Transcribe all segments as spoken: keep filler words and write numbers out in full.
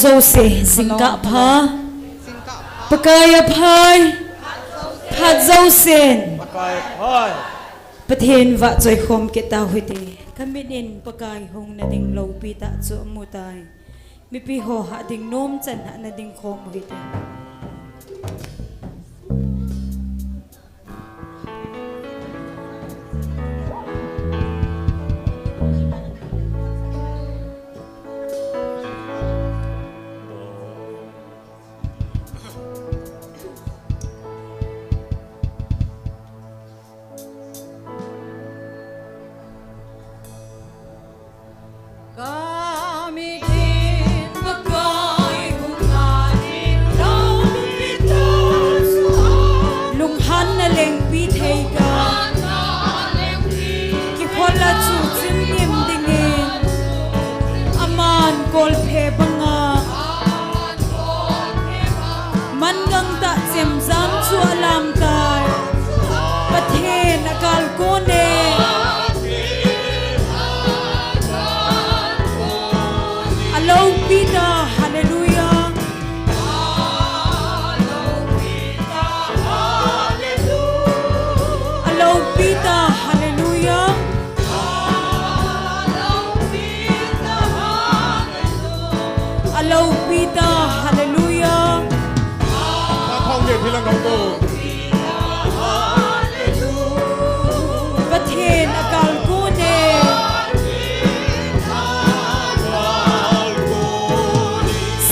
Jouse, jingkah pha. Pakai aphai. Phat jousen. Pakai aphai. Pathen vahchoi khom kit tau hite. Kamit in Pakai hung na ding loupi tah chu amu tai. Mipi ho hah ding nom chan hah na ding khom u hite. Lunghanna lengpi thei ka. Kikhol a chu chim ngim dingin. Aman kolphe banga. Man gangtah chemjam chu alam tai. Pathen akalkon e. Aloupi ta, hallelujah. Aloupi ta, hallelujah. Aloupi ta, hallelujah. Pathen akalkon e.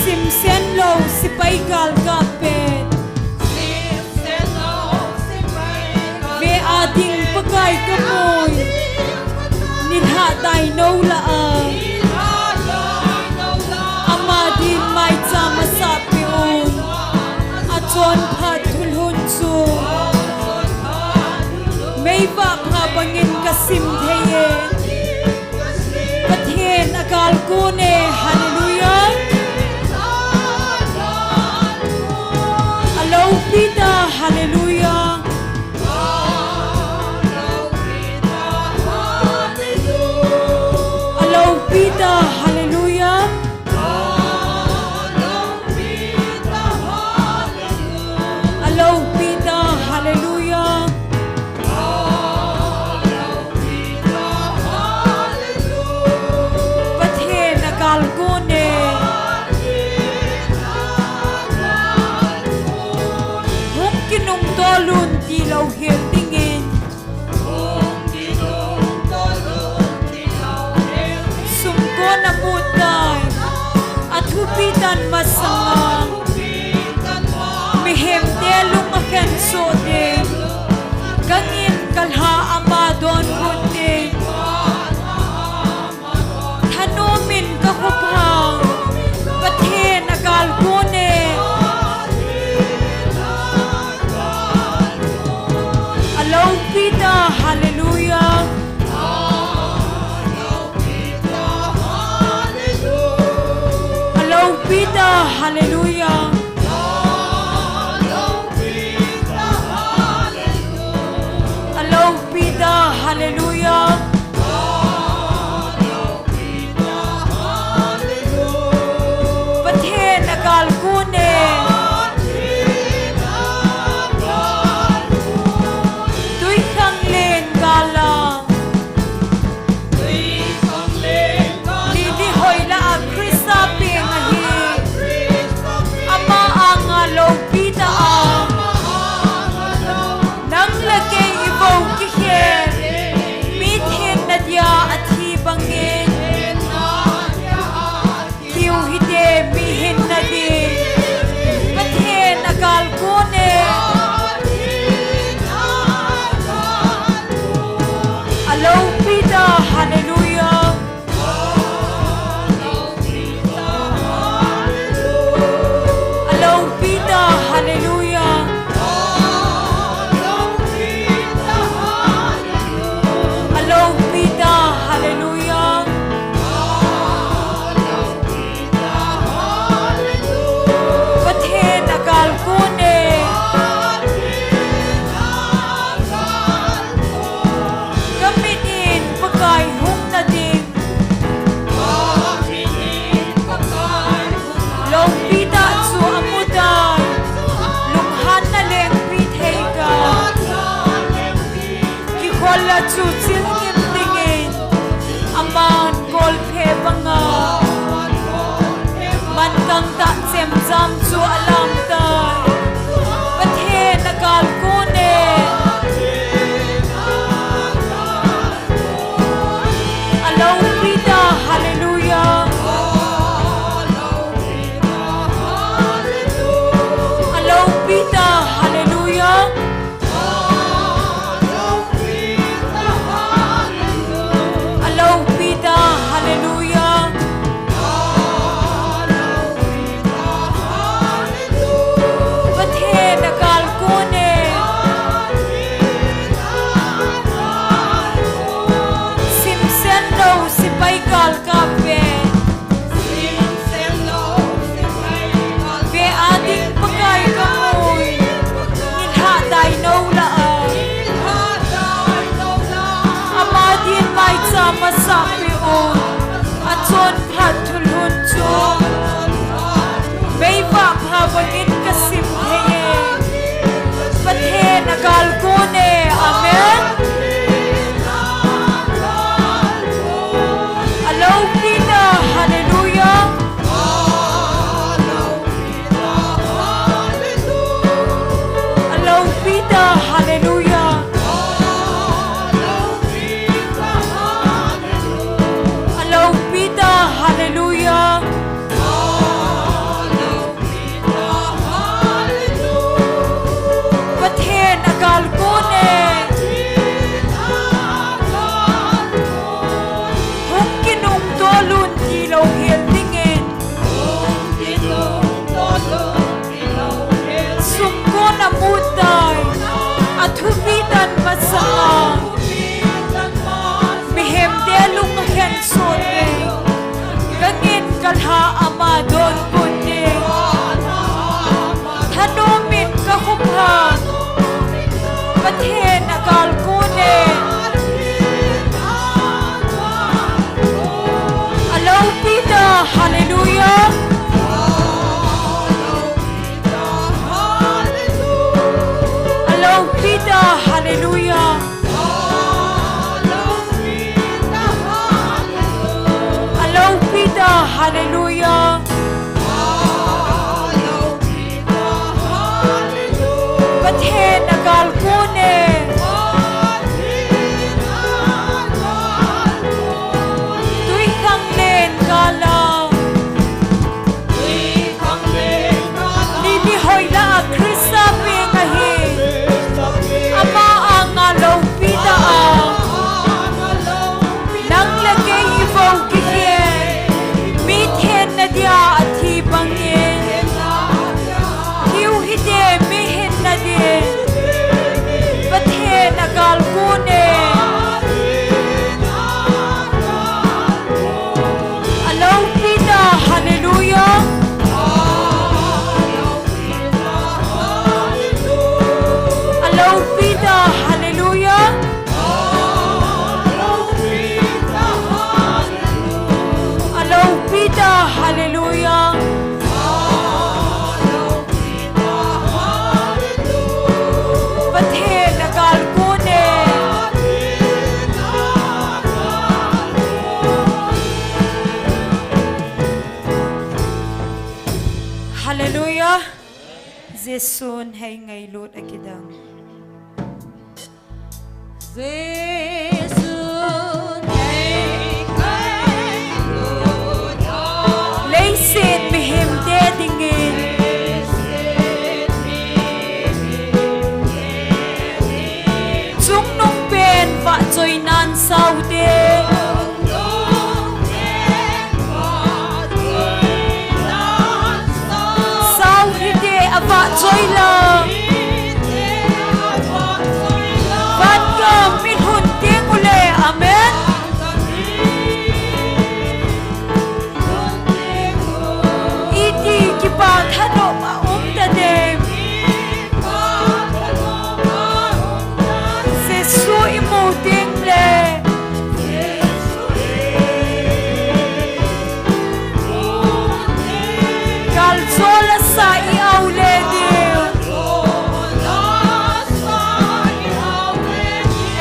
Simsen lou, sipai galkap pen. Ve a ding Pakai kamui. Nilhah dai nou lah a. Ama ding maicham asah peh un. Achonphat thulhun chu. Meivah pha bangin kasim thei e. Pathen akalkon e, hallelujah. Aloupi ta, hallelujah. Aloupi ta, hallelujah. Aloupi ta, hallelujah. Pathen akalkon e. Hung kinungtol un tilou hel dingin. Sumkon amu tai. Athupi tan masanga. Mihemte lung akhensoh ding. Kangin kalha ama donbut ding. Thanom in kakhopha. Pathen akalkon e. Aloupi ta, hallelujah. Aloupi ta, hallelujah. Aloupi ta, hallelujah. Pathen akalkon e. Tuikhanglen gal a. Lili hoilah a Christa peng ahi. Ama Langtah chemjam chu alangtai. Pathen agalkon e. Alopi ta, hallelujah. Alopi ta, hallelujah. Alopi ta, hallelujah. Pathen agalkon e. Simsen lou sepai galkap ve. Ve a ding Pakai ka ngui, nilhah dai nou lah a. Ama din maicham asah peh u, achonphat thulhun chu. Meivah pha bangin ka sim thei e. Pathen agalkon e, amen. Alopi ta, hallelujah. Alopi ta, hallelujah. Alopi ta, hallelujah. Pathen agalkon e. Hung kinungto lun tilou hel dingin. Sumkon amu tai, athupi tan masanga. Mihem te lung akhen sot e. Ka ngin ka lha ama donbut e. Thanom in ka khum ha. Pathen agalkon e. Alopi ta, hallelujah. Alopi ta, hallelujah. Alopi ta, hallelujah. Pathen agalkon e. Twikhanglen kala. Nimi hoilah a Christa peng ahi. Ama anga loupi ta a. Nang le kei i vou kikhen. Mi thenna dia athi bangin. Hiu hite mi hinna din. Pathen agalkon e. Alopi ta, hallelujah. Alopi ta, hallelujah. Alopi ta, hallelujah. Pathen agalkon e. Hallelujah. Jesun hei ngailut akidang. Jesun hei ngailut a. Leiset mihem te dingin. Chungnung pen vahchoinan sao te. Sao hite avahchoi la. Vangam ilhun teng ule. Amen. Iti kipa thanom a um ta dem. Jesu imu teng le. Kaljol asa i-au le diu.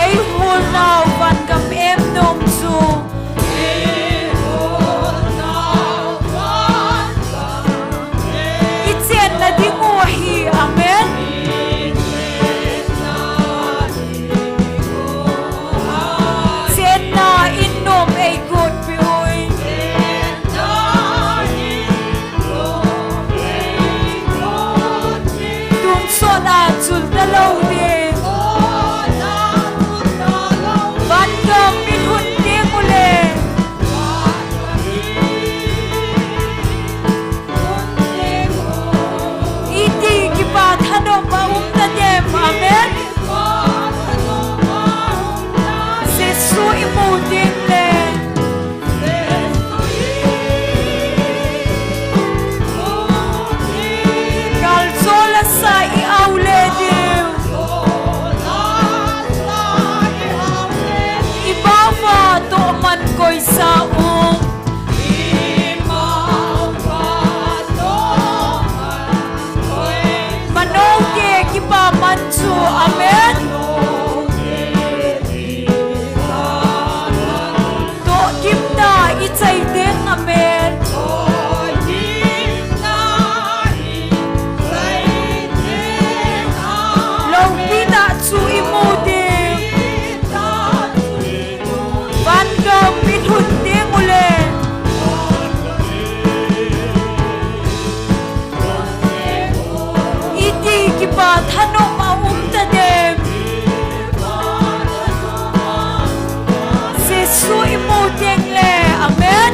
Eihol nau vangam em nom chu. Thanom a um tadem. Jesu imu teng le, amen.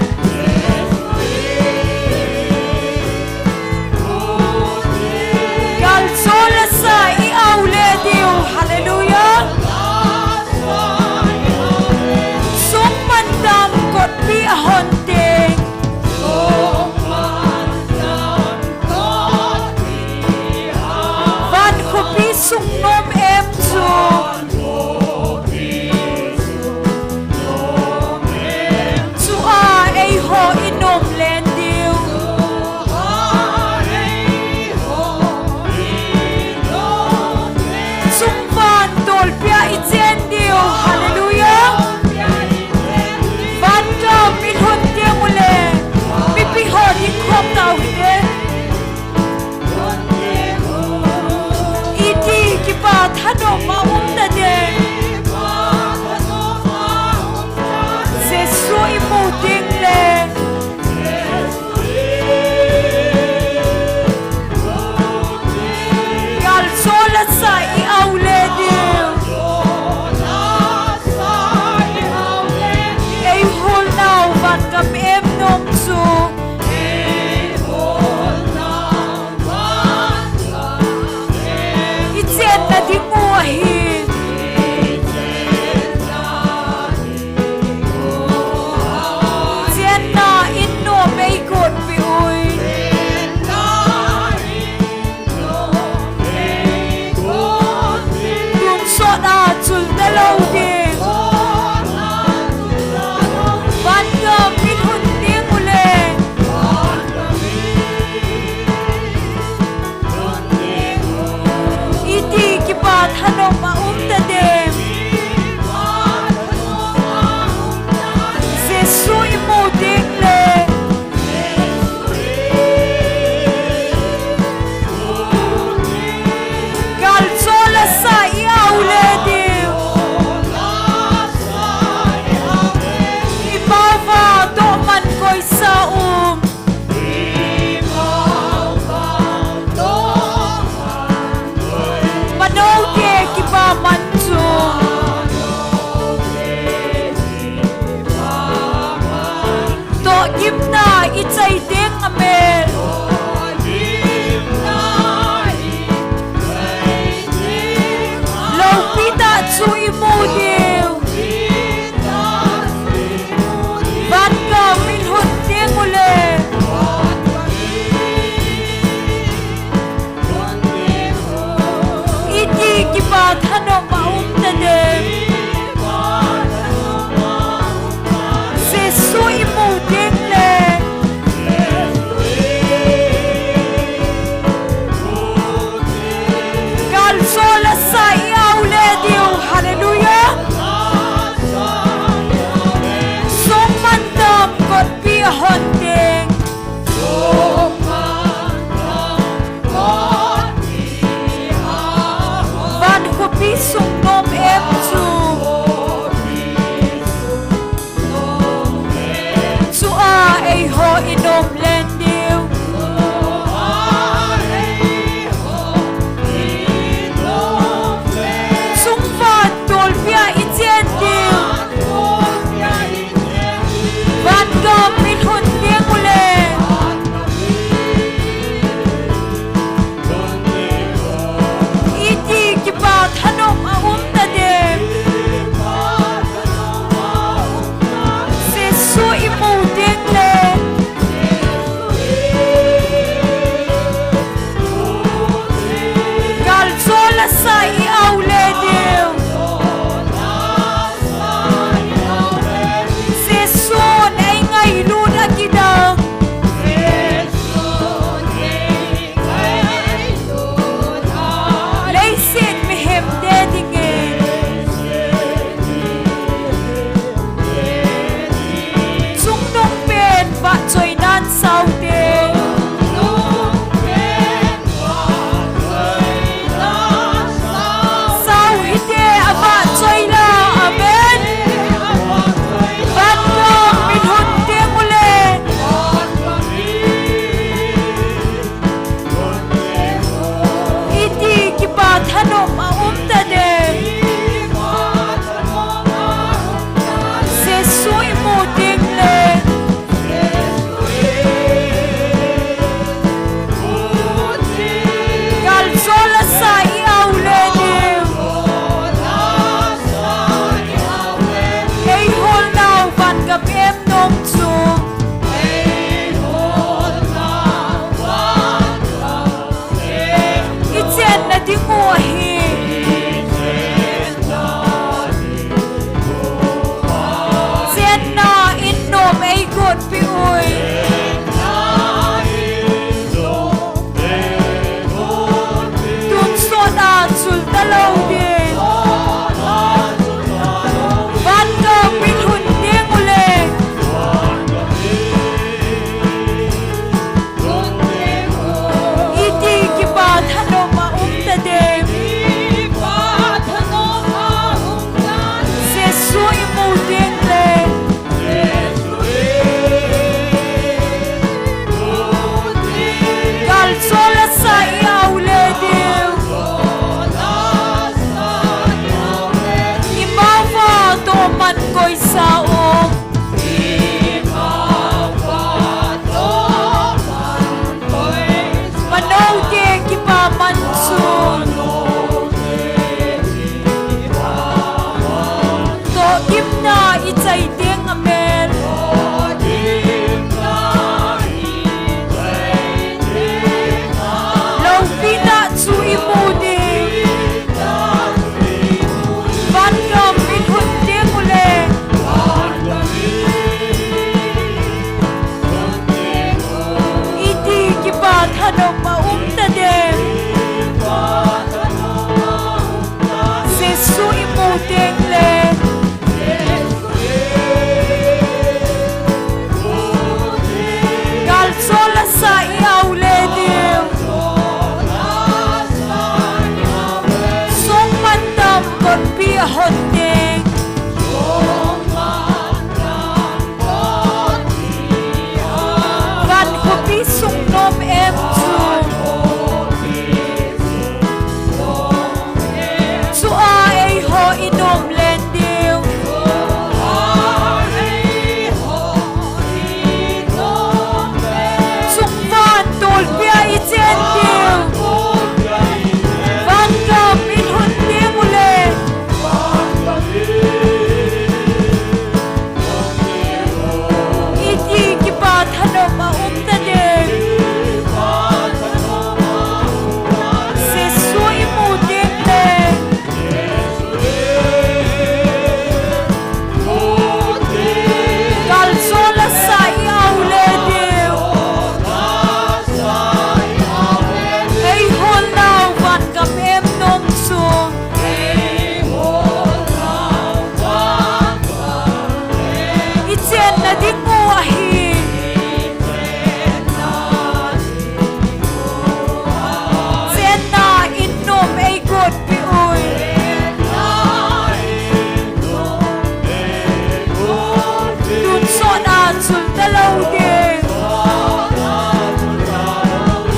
Gal chol a sa i au le diu, hallelujah. Sum man dam kotpi a hon teng. Van khopi sung nom em chu. Chu a eiho i nom len diu. Sung van tolpia i chen diu. Hallelujah. Van gam i lhun teng ule. Mipi ho ding khom tau hite. Iti kipa thanom a um tadem. Jesu imu teng le. Gal chol a sa i au le diu. Ei hol nau van gam em nom chu. I chenna ding u ahi. Chenna in nom ei gonpi ui. Tun sot a chul ta lou ding. Van gam i lhun teng ule. Iti kipa thanom a um tadem. Jesu imu teng le. Gal chol a sa i au le diu. I pau va toh man koi sa um. Mano te kipa man chu. Tohgimna i chai teng a mel. Loupi tah chu i mu diu. Van gam i lhun teng ule. Iti kipa thanom a um tadem. Jesu imu teng le. Gal chol a sa i au le diu. Hallelujah. Sum man dam kotpi a hon teng. Van khopi sung nom em chu.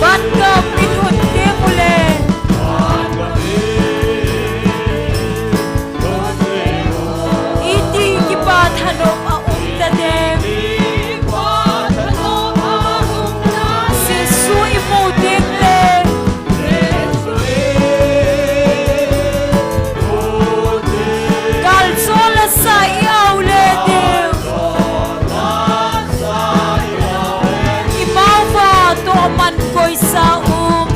Vangam min hon teng ule. Iti kipa thanom a um tadem. Jesu imu teng le. Kalsol a sa i au le diu. Imau va toh man koisa um.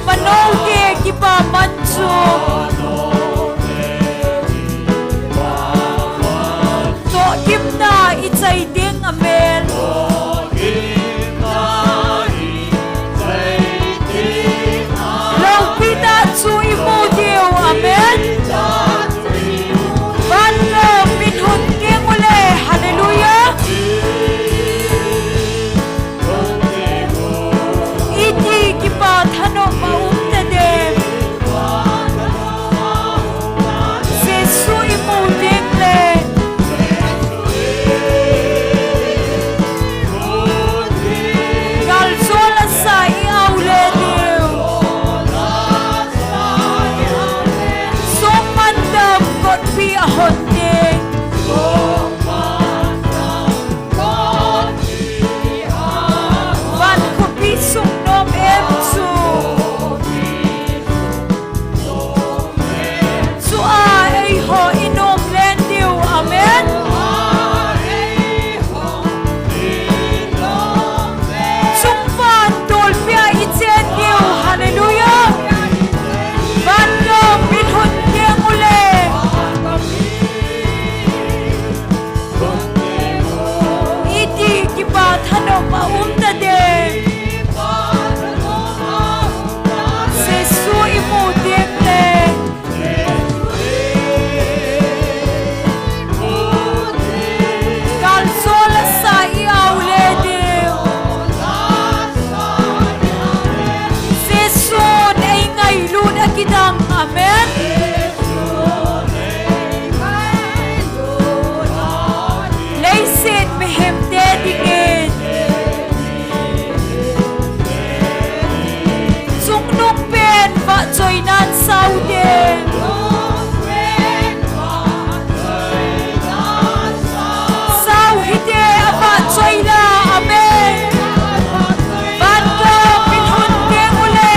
Mano te kipa man chu. Toh gimna i chai ding a mel. Lopi ta chu i mu diu, amen. Vangam min hon teng ule, hallelujah. Iti kipa thanom a um tadem. Jesu imu teng le. Kalsol a sa i au le diu. Song man dam kotpi a hon teng. Van khopi sung nom em chu. Chu a eiho i nom len diu. Amen. Chungvan dolpia i chen diu. Hallelujah. Vangam min hon teng ule. Iti kipa thanom a um tadem. Jesu imu teng le. Kalsol a sa i au le diu. Jesun ei ngailut a kidang. Amen. Leiset mihem te dingin. Chungnung pen vahchoinan sao te. Sao hite a vahchoi la, amen. Vangam min hon teng ule.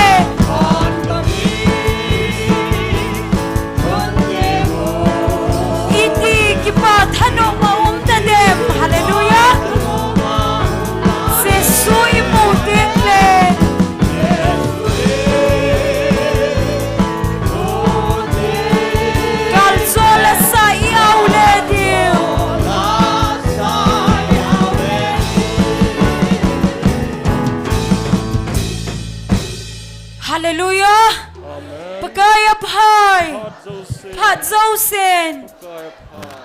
Iti kipa thanom a um tadem. Hallelujah. Jesu imu teng le. Kalsol a sa i au le diu. Hallelujah. Amen. Pakai aphai. Phat jousen. Phat jousen. Pakai aphai.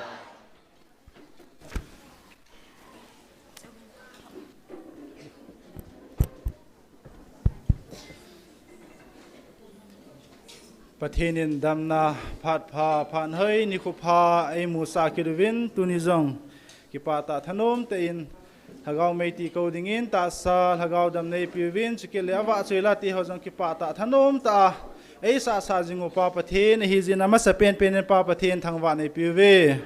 Pathen in damna phat pha, phat hoi, nikho pha eimusah kit uvin, tuni jong kipah tah thanom tah in Lhagao mei ti kou dingin tahsa Lhagao damna eipeuvin, chukit le avahchoi la ti ho jong kipah tah thanom tah a eisahsah jing u Pa Pathen ahijin, amasapen pen in Pa Pathen thangvahna eipeuvin.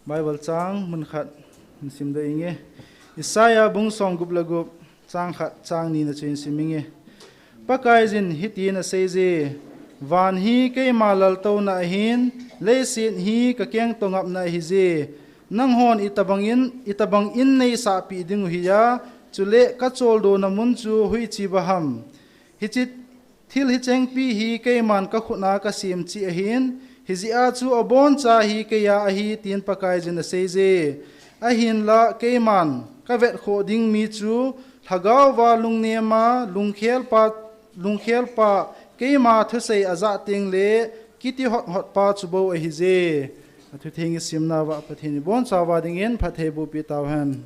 Bible chang mun khat hin simdoh inge. Isaiah bung somgup le gup, chang khat, chang ni na chu hin sim inge. Pakaiyin hitin aseije, van hi keima laltouna ahin, leiset hi kakengto ngapna ahije. Nanghon itobang in, itobang in neisahpeh dingu hia, chule kacholdo na mun chu hoiche uva ham. Hiche thil hichengpi hi keiman kakhut a kasem cheh ahin, hijeh a chu aboncha hi keia ahi, tin Pakaiyin aseije. Ahinla keiman kavetkhoh ding mi chu Lhagao va lungnem a, lungkhelpa, lungkhelpa, keima thusei ajah teng le kiti hothot pa chu bou ahije. Athutheng isimna uva Pathen in iboncha uva dingin phatthei bohpeh tauhen.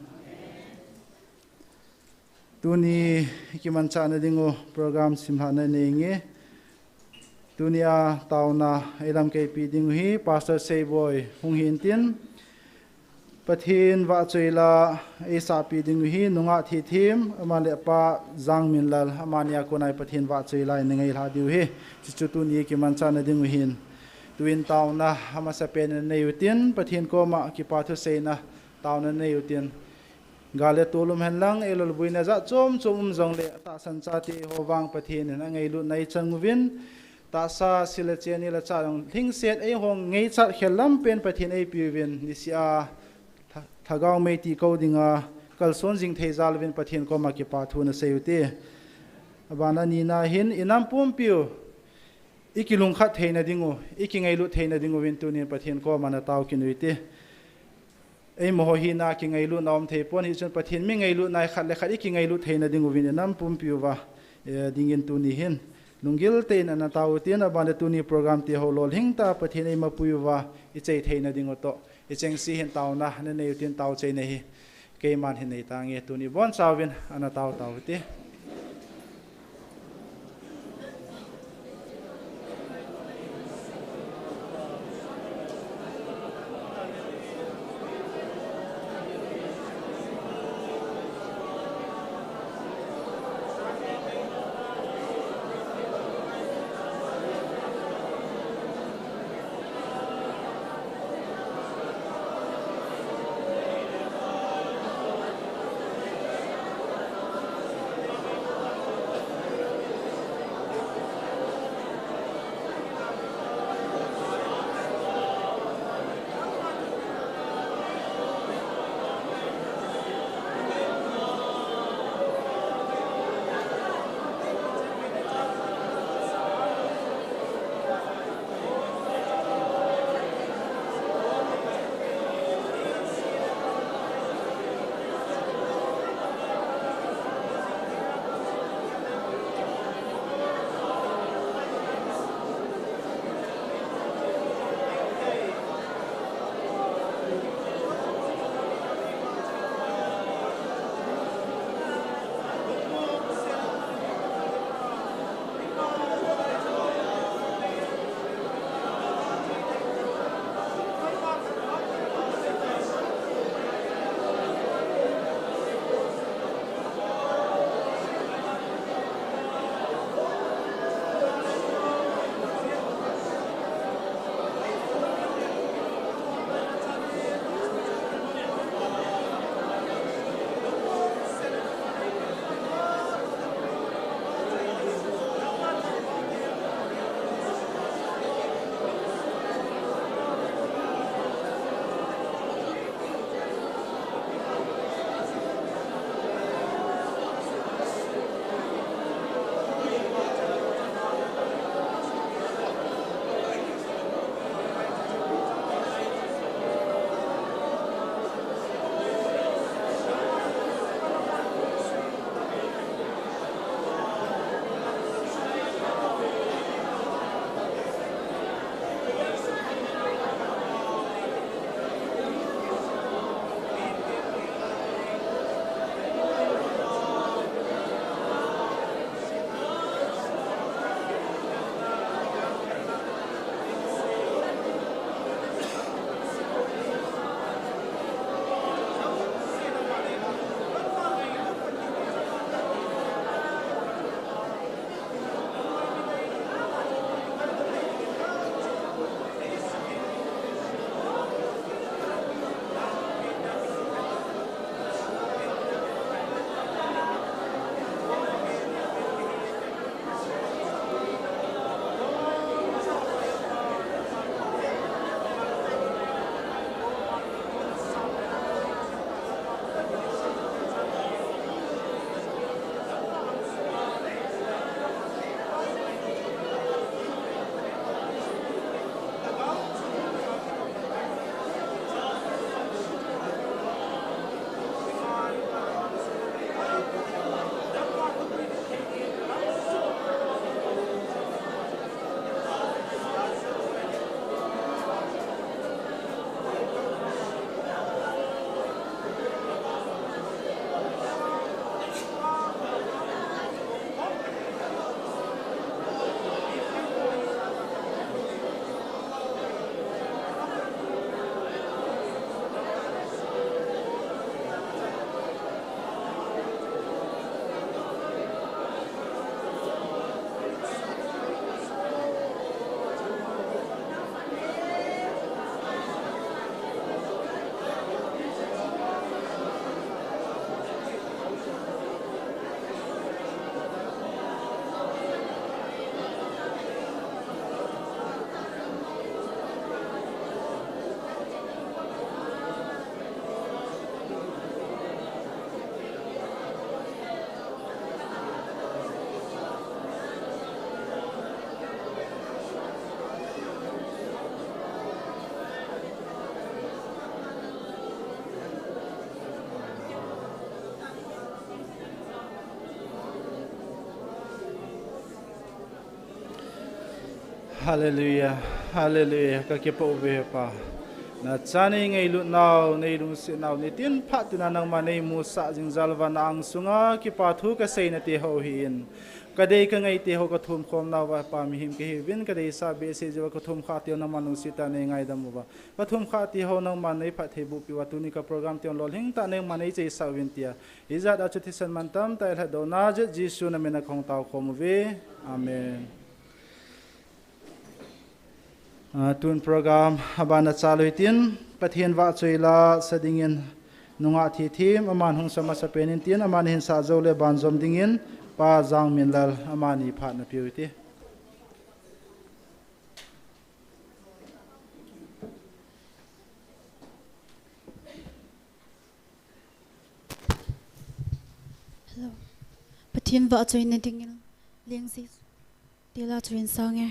Tuni kimanchahna dingu program simlhahna nei inge. Tunia taona eilamkeipi ding u hi Pastor Seiboi hung hintin, Pathen vahchoila eisahpi ding u hi nungah thithem, ama le apa Jangminlal, amani a kona Pathen vahchoila inangailha diu hi. Chuchu tuni kimanchahna ding u hin, tuin taona amasapen inanei utin, Pathen koma kipa thuseina taona inanei utin, gal le tol um henlang, eilolbuina jat chom chom um jongle, tahsan chate ho vang Pathen in angailutna eichan uvin, tahsa sil le chen, neh le chah jong lhingset eihong ngaichat khel lampen Pathen eipeuvin, niseh a lha-, lhagao mei tihkou dinga kalson jing thei jal uvin Pathen koma kipa thu nasei ute. Abana nina hin, inam pumpiu ikilungkhat theina ding u, ikingailut theina ding uvin tunin Pathen koma natao kit ute. Eimaho hina kingailutna um theipon, hichun Pathen mi ngailutna khat le khat ikingailut theina ding uvin inam pumpiuva, eh, dingin tuni hin lunggil tah in natao utin, abana tuni program te ho lolhing tah Pathen eimapui uva ichai theina ding u toh, ichengse hin taona nanei utin taochaina hi keiman hin neitange, tuni bonchauvin natao tao ute. Hallelujah, hallelujah, ka kipah uve Pa. Na cha nei ngailut nau, nei lungset nau, nitin phat tina nangma nei musah jing jal uva na angsunga kipa thu ka seina te ho hi in. Ka dei ka ngai te ho ka thum khom nauva Pa mihem ka hiuvin, ka deisah behseh jeh uva ka thum kha te ho nangma lungset a nei ngaidam uva. Ka thum kha te ho nangma nei phatthei boh peh uva tuni ka program te ho lolhing tah nangma nei cheisah uvin tia. Hijat a chu thisan mantam tah i lhatdoh na jeh Jesu na min a ka hung tao khom uve. Amen. Ah, tun program aban a chalui tin, Pathen vahchoi la sa dingin nungah thithem, aman hung sa masa pen in tin, aman hin sa jou le banjom dingin, Pa Jangminlal, amani phat na piu ti. Hello. Pathen vahchoi na dingin, Leng Jesu. Tila chuin sange.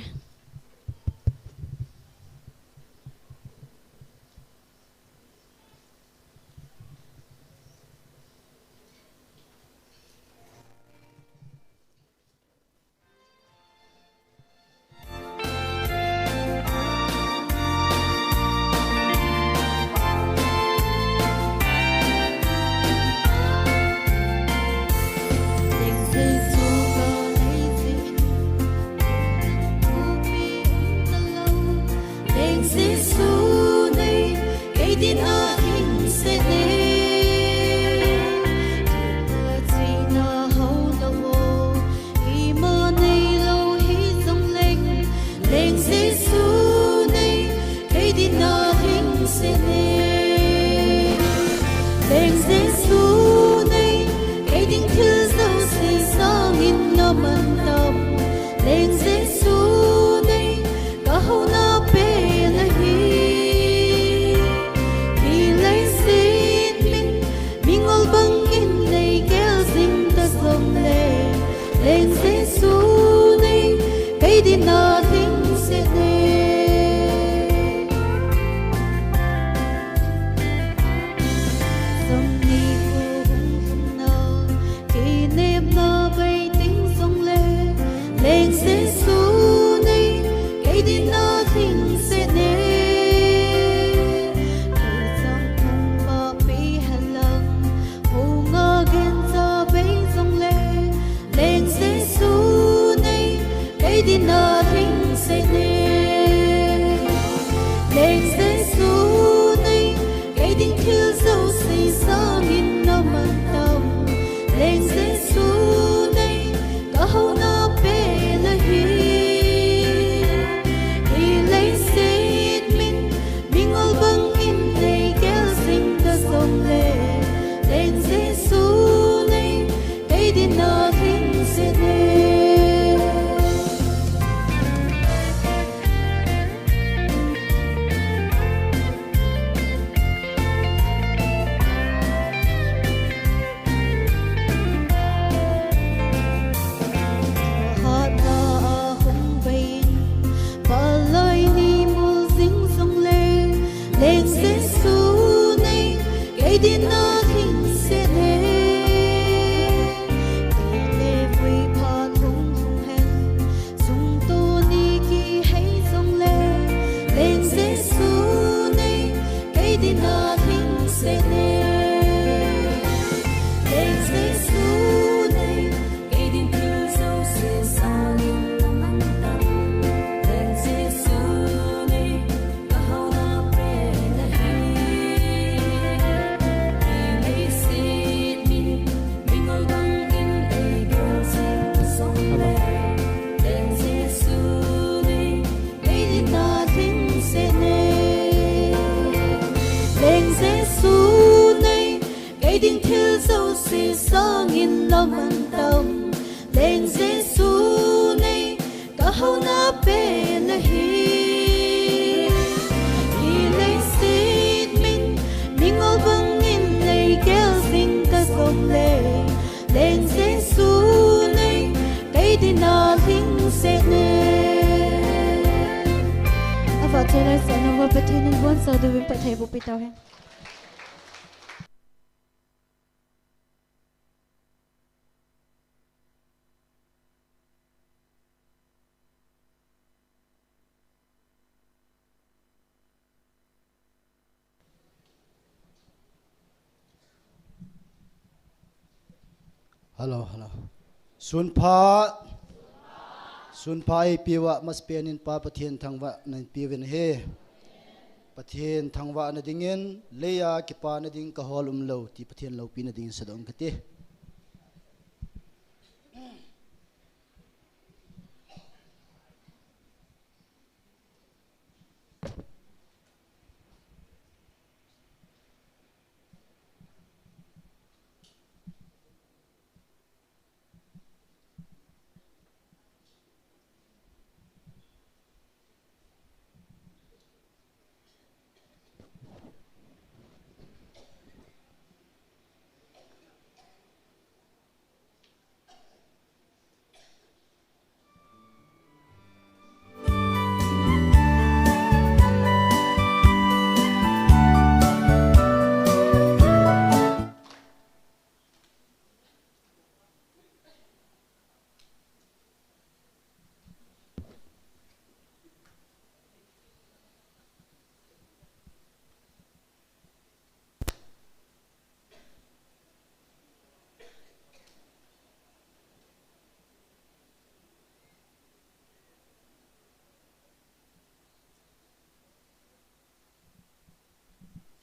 Leng Jesu nei, kei dinga lhingset ne. Leng Jesu nei, kei ding thil jouse sangin na man tam. Leng Jesu nei, ka houna pen ahi. Hi leiset min, mingol bangin nei gel jing ta jongle. Leng Jesu nei, kei dinga lhingset ne. Jong ni khu hung lhung na, kinepna bei ding jongle. Leng Jesu nei, kei dinga lhingset ne. Kei chang thum pa pi halang, Hung a gen cha bei jongle, Leng Jesu nei, kei dinga lhingset ne. Leng Jesu nei, kei ding thil jouse sangin na man tam. Leng Jesu nei, ka houna pen ahi. Hi leiset min, mingol bangin nei gel jing ta jongle. Leng Jesu nei, kei dinga lhingset ne. Hatna a hung bei in, palai ni mul jing jongle, Leng Jesu nei, kei dinga lhingset ne. Kei le vui phat hung lhung hen, sung tuni kihei jongle, Leng Jesu nei, kei dinga lhingset ne. Leng Jesu nei, kei ding thil jouse sangin na man tam. Leng Jesu nei, ka houna pen ahi. Hi leiset min, mingol bangin nei gel jing ta jongle. Leng Jesu nei, kei dinga lhingset ne. Leng Jesu nei, kei ding thil jouse sangin na man tam. Leng Jesu nei, ka houna pen ahi. Hi leiset min, mingol bangin nei gel jing ta jongle. Leng Jesu nei, kei dinga lhingset ne. Avahchoi laisah nungah Pathen in abonchauvin phatthei boh peh tauhen. Hello, hello. Sunpha. Sunpha eipeuva masapen in Pa Pathen thangvahna eipeuvin ahi. Pathen thangvahna dingin, leiya kipana ding kahol umlou, ti Pathen loupina dingin sadong kati.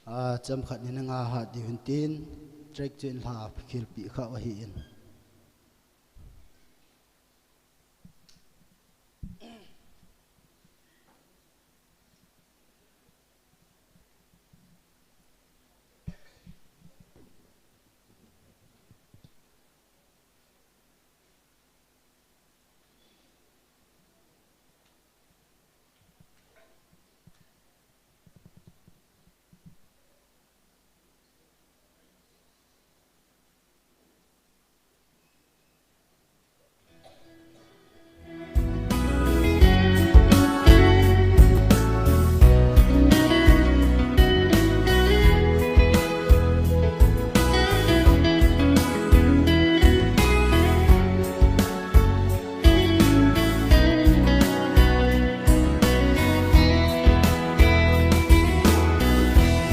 A, chomkhat ni na nga hat diu hin tin, track chu in lha khilpi kha ahi in.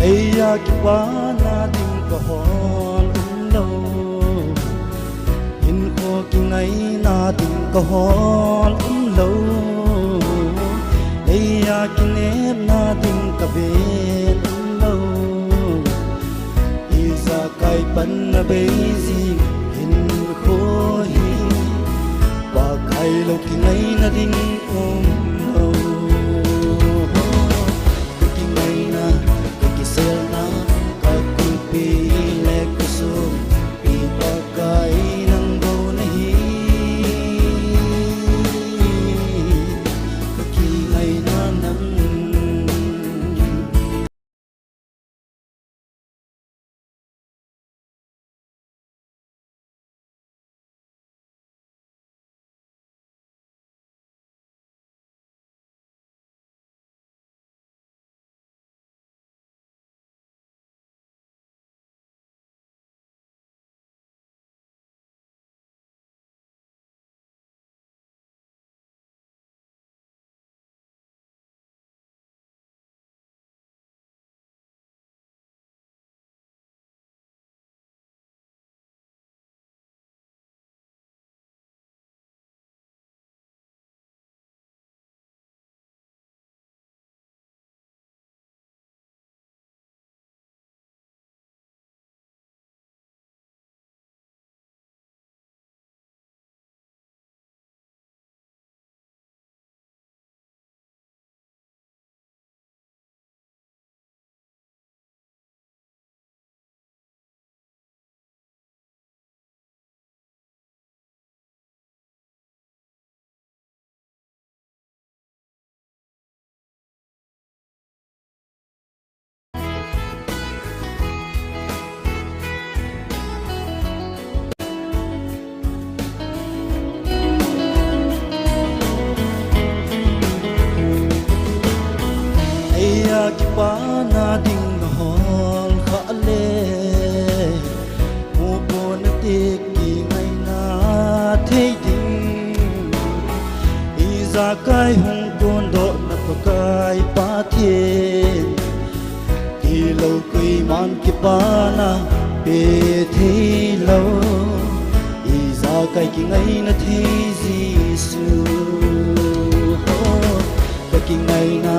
Leiya kipana ding kahol umlou, hinkho kingaina ding kahol umlou, leiya kinepna ding kaven umlou. Ijakai panna bei jing hinkho hi, Pakai lou kingaina ding umlou. Ka kingaina, ka kiselna, ka kumpi le ka sum, i Pakai nang bou nahi, ka kingaina nang. Leiya kipana ding nahol khah le, mupona te kingaina thei ding. Ijakai hung kondohna Pakai Pathen, tilou koiman kipana pe theilou. I Kingaina thei Jesu, ho, ka kingaina,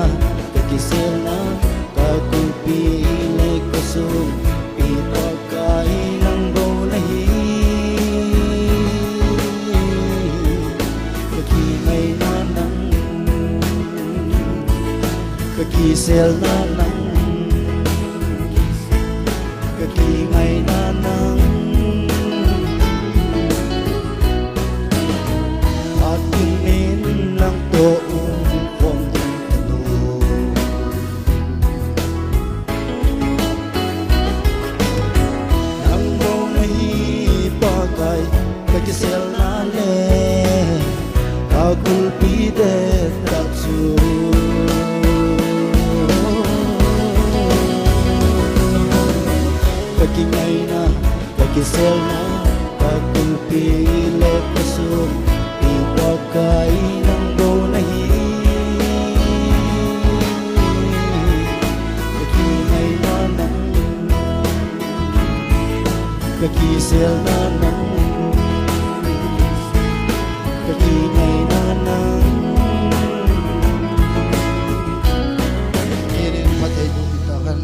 ka kiselna, ka kulpi le ka sum, pi Pakai nang bou nahi. Ka kingaina nang, ka kiselna nang, ka kingaina nang. Atin in nang toh um khom ding kanu. Nang bou nahi Pakai, ka kiselna le ka kulpi dettah chu. Ka kingaina, ka kiselna, ka kulpi le ka sum, pi Pakai nang bou nahi. Ka kingaina nang, ka kiselna nang, ka kingaina nang. Pathen in phatthei boh in tahen.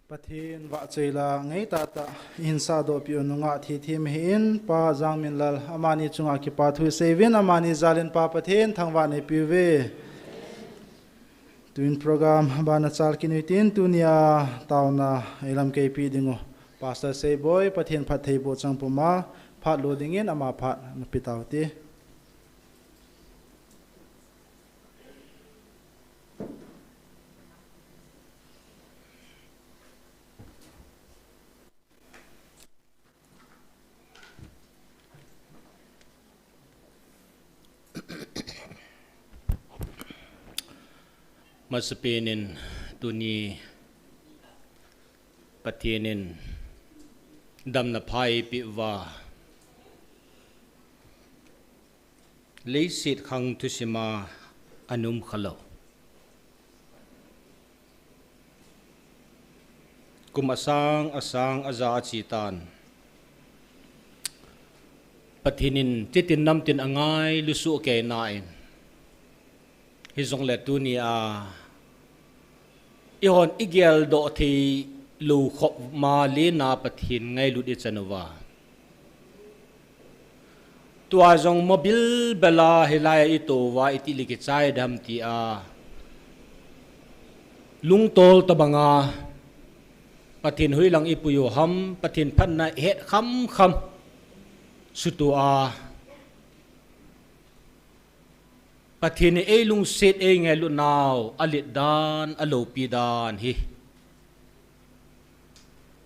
Pathen vahchoi la ngeitah tah in sahdoh peh u nungah thithem ahin, Pa Jangminlal, amani chunga kipa thu isei uvin, amani jal in Pa Pathen thangvah neipeh uve. Tun program abana chal kit u hitin, tunia taona eilamkai peh ding u Pastor Seiboi, Pathen phatthei boh chang puma phat lo dingin ama phat napeh tau hite. Masapen in tuni Pathen in damna pha eipeh uva, leiset khang thusim a ana um khalou, kum asang asang aja ache tan, Pathen in chitin namtin angailu sohkei nan, hijongle tunia eihon igeldoh theilou khop ma lena Pathen ngailut ichan uva, tua jong mobil bela hilai a itoh uva itih le kichai dem tia lungtol tobanga Pathen hoilang ipui u ham, Pathen phatna ihet khamkham, sutua Pathen in eilungset eingailut nau alet dan, aloupi dan hi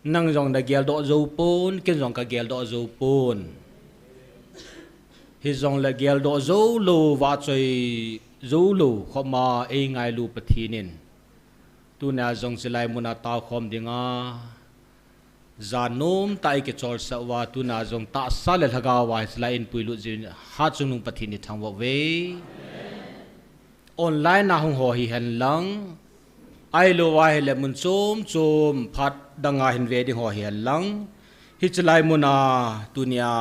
nang jong nageldoh jou pon, ken jong kageldoh jou pon. Hijongle geldoh joulou, vahchoi joulou khop ma eingailu Pathen in tunia jong chulai muna taokhom dinga jan nomtah a ikicholsah uva, tunia jong tahsa le lhagao a hiche lai a eipuilut jeh in hatchungnung Pathen ithangvah uve. Online a hung ho hihen lang, ahilouva ahile mun chom chom phat danga hin ve ding ho hihen lang, hiche lai muna tunia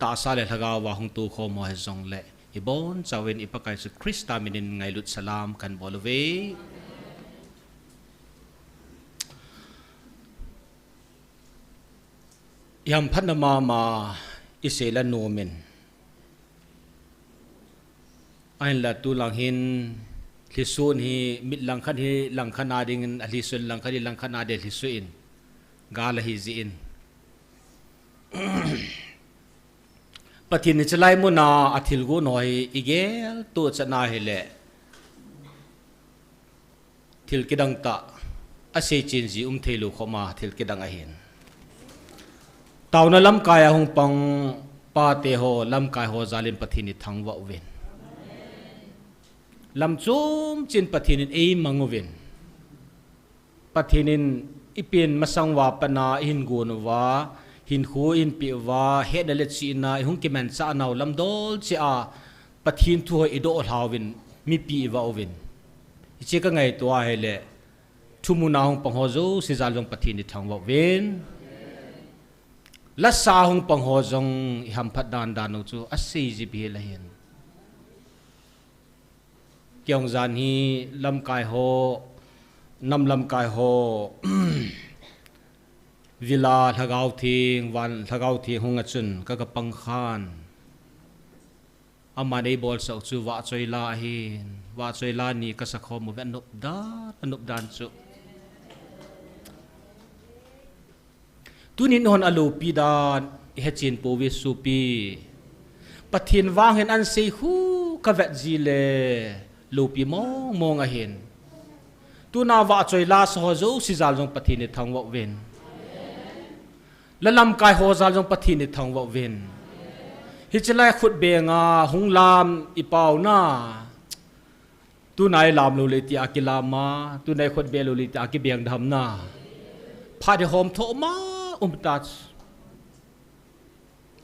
tahsa le lhagao a hung toukhom ho hijongle, ibonchauvin i Pakai Jesu Christa minin ngailut salam kahin bol uve. Ihamphatna mama isei la nomin, ahinla tulang hin lhisun hi mit langkhat hi langkhat na dingin alhisun, langkhat hi langkhat na ding alhisun, gal ahi jeh in, Pathen in hiche lai muna athilgon ho hi igeltoh chan ahile, thil kidang tah, asei chen ji um theilou khop ma thil kidang ahin, taona lamkai a hung pang pate ho, lamkai ho jal in Pathen ithangvah uvin, lam chom cheh in Pathen in eimang uvin, Pathen in ipen masang uva pat a ihin gon uva, hinkho ihin peh uva, hetna le chihna ihung kimanchah nau lamdol cheh a Pathen thu ho idoh lhauvin, mipi i vah uvin. Hiche ka ngaito ahile, thumun a hung pang ho jouse jal jong Pathen in thangvah uvin. Lasa hung pang ho jong i hamphat dan dan u chu asei jep hi la hin. Kei jong jan hi lamkai ho, nam lamkai ho, vila Lhagao Theng, van Lhagao Theng hung a chun ka, ka pang khan. Aman eibolsah u chu vahchoi la ahin, vahchoi la ni ka sakhom uve, anop dan, anop dan chu. Tunin hon alopi dan i hechen pouve sopi. Pathen vang hin an sei khu ka vet ji le lopi mong mong ahin. Tuna vahchoi la sa ho jouse jal jong Pathen in thangvah uvin. La lamkai ho jal jong Pathen in thangvah uvin. Hiche lai khut beng a hung lam i pau na. Tuna i lam lou le tia kilam a, tuna i khut beng lou le tia kibeng dam na. Phat hi hom tho ma um ta.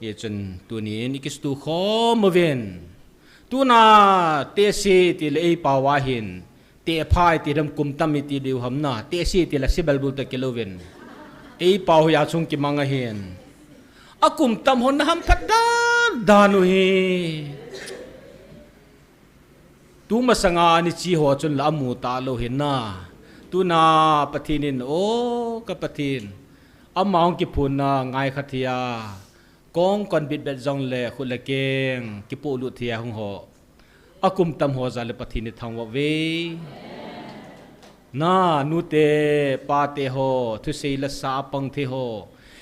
Hichun tunin i kistu khom uvin. Tuna tehse ti le ei pau ahin. Tehphai ti dam kum tam i ti diu ham na. Tehse ti le sibel bul ta kilou vin. Ei pau hi achung kimang ahin. A kum tam hon na hamphat dan dan u hi. Tumasanga ani chi ho chun la amu talou hin na. Tuna Pathen in, o ka Pathen. Ama hung kiphun na ngai kha thei a. Kong kon bit bet jong le khut le keng kipolut thei a hung ho. A kum tam ho jal le Pathen in thangvah uve. Na, nute, pate ho, thusei lasa a pang thei ho.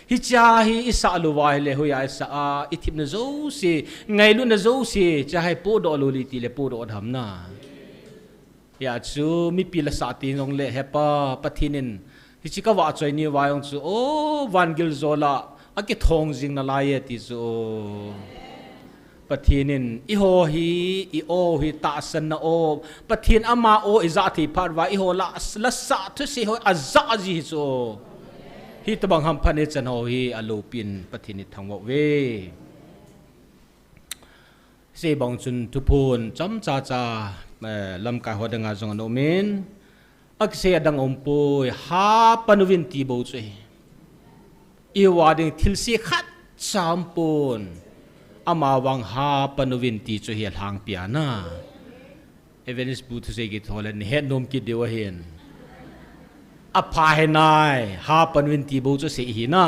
Hiche hi i sah lou va hile, hoiya i sah a, i themna jouse, ngailutna jouse, hiche hi podoh lou le ti le podoh dam na. Hia chu, mipi lasa ti jong le, hepa, Pathen in, hiche ka vahchoi ni va jong chu, o, van gil jol a, akithong jing nalai e ti chu. Pathen in, eiho hi, i o hi tahsan na o. Pathen ama o i jah thei phat uva, eiho la, lasa thusei ho a jah ji hi chu. Hitobang hamphat nei chan ho hi alopi in Pathen in thangvah uve. Sei bang chun thuphon chomcha cha, eh, lamkai ho dang a jong ana um in. Akisei adang umpoi, hapan uvin ti bou chu ahi. Eiho a ding thilse khatcha umpon. Ama vang hapan uvin ti chu hi alhangpi a na. Evangelist bu thusei kit ho le, nei het nom kit diu ahin. Apha hi nai, hapan uvin ti bou chu sei hi na.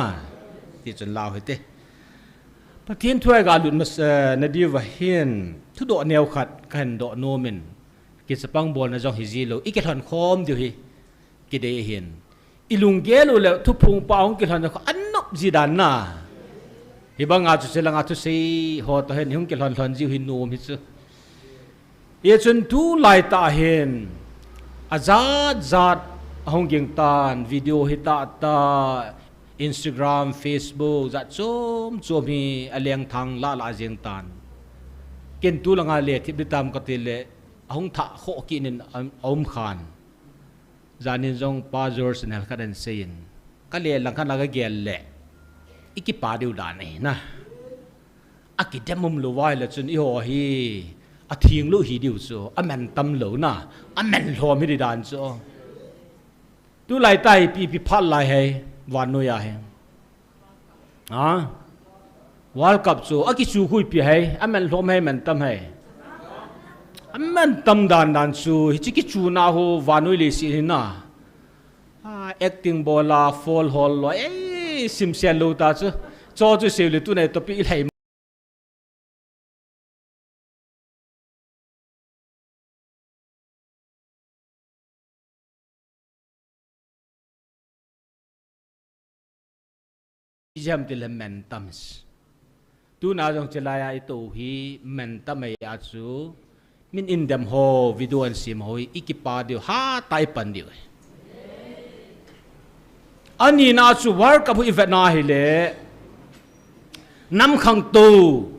Ti chun lau hite. Pathen thu a i galut mas, eh, na diu va hin, thudoh neo khat kahin doh nom in. Kichapang bolna jong hi ji lou, i kilhon khom diu hi, kidei ahin. I lunggel u le thuphong pa hung kilhon jong kha, anop ji dan na. Hibang a chu chelang a thusei ho toh hin, i hung kilhon lhon jiu hi nom hi chu. Hichun tulai tah hin, ajat jat ahung ging tan, video hi tah tah, Instagram, Facebook, jat chom chom hi alengthang lah lah jeng tan. Ken tulang a le thip di tam kati le, ahung thah khoh kit in a, aum khan. Janin jong Pa George in hel khat ahin seiyin. Ka le lang khat la ka gel le. I kipa diu dan ahi na. Akidem um lou vai le chun eiho hi. Atheng lou hi diu chu. Aman tam lou na. Aman lhom hi di dan chu. Tulai tah hi pi pi phat lai hi. Vannoi a hi. Ha? World Cup chu akichu khu ipi hi, aman lhom hi, man tam hi. Aman tam dan dan chu, hiche kichuna ho, vannoi leiset hi na. Ah, acting bol a, fall hol lou, eh, simsen lou ta chu. Chu chu sei le tuna topic i lhai. Ijam ti le man tam. Tuna jong chilai a i tou hi man tam a chu. Min in dem ho, video an sem ho, i kipa diu, ha, tai pan diu. Ani na chu World Cup hu i vet na hi le. Nam khangtou.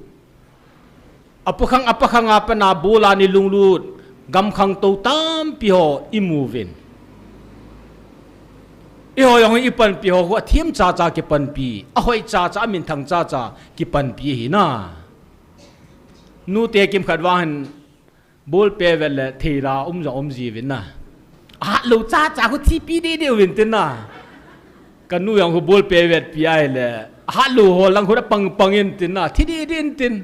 Apakhang, apakhang a pana bula ni lunglut. Gam khangtou tampi ho i mu uvin. Eiho jong i panpi ho khu athem cha cha kipanpi. Ahoi cha cha, amin thang cha cha kipanpi hi na. Nute kimkhat vang hin Ball pe vet le theira um jong um jiuvin na. Ahat lou chacha khu thipi didi uvin tin na. Kanu jong khu ball pe vetpi ahile ahat lou ho lang khu apang pang in tin na, thi didi in tin.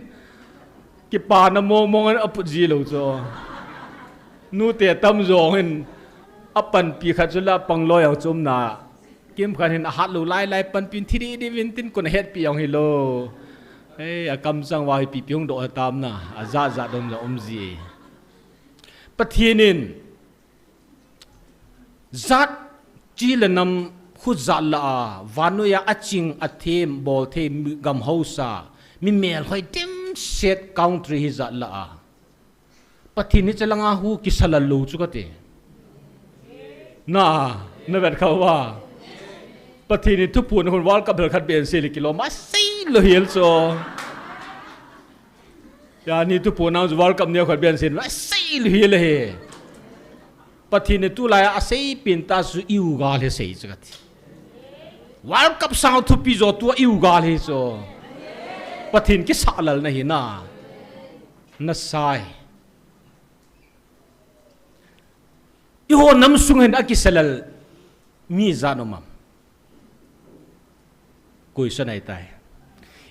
Kipana mong mong in aput ji lou chu. Nute tam jong in apanpi khat chu la pang loi jong chu um na. Kimkhat hin ahat lou lai lai panpi in thi didi uvin tin, kon ahetpi jong hilou. Ei, akamchang uva hi pipi hung doh tam na, ajat jat dom jong um ji. Pathen in jat chi le nam khu jat lah a, vannoiya aching athem bol thei mi gam haosa, mi melhoi dimset country hi jat lah a, Pathen hiche langa khu kisa lal lou chu kati. Na, na vet kha uva. Pathen in thuphon hun World Cup hel khat beh in sei le kilom asei lou hel chu. Jani thuphon nang chu World Cup neo khat beh in sei lou asei lou hel hi. Pathen in tulai a asei pen tah chu iu gal hi sei chu kati. World Cup sang thupi jo tua iu gal hi chu. Pathen kisa lal na hi na. Na sai. Eiho nam sunga hin akisa lal mi ijat um am? Koi sa nai tai.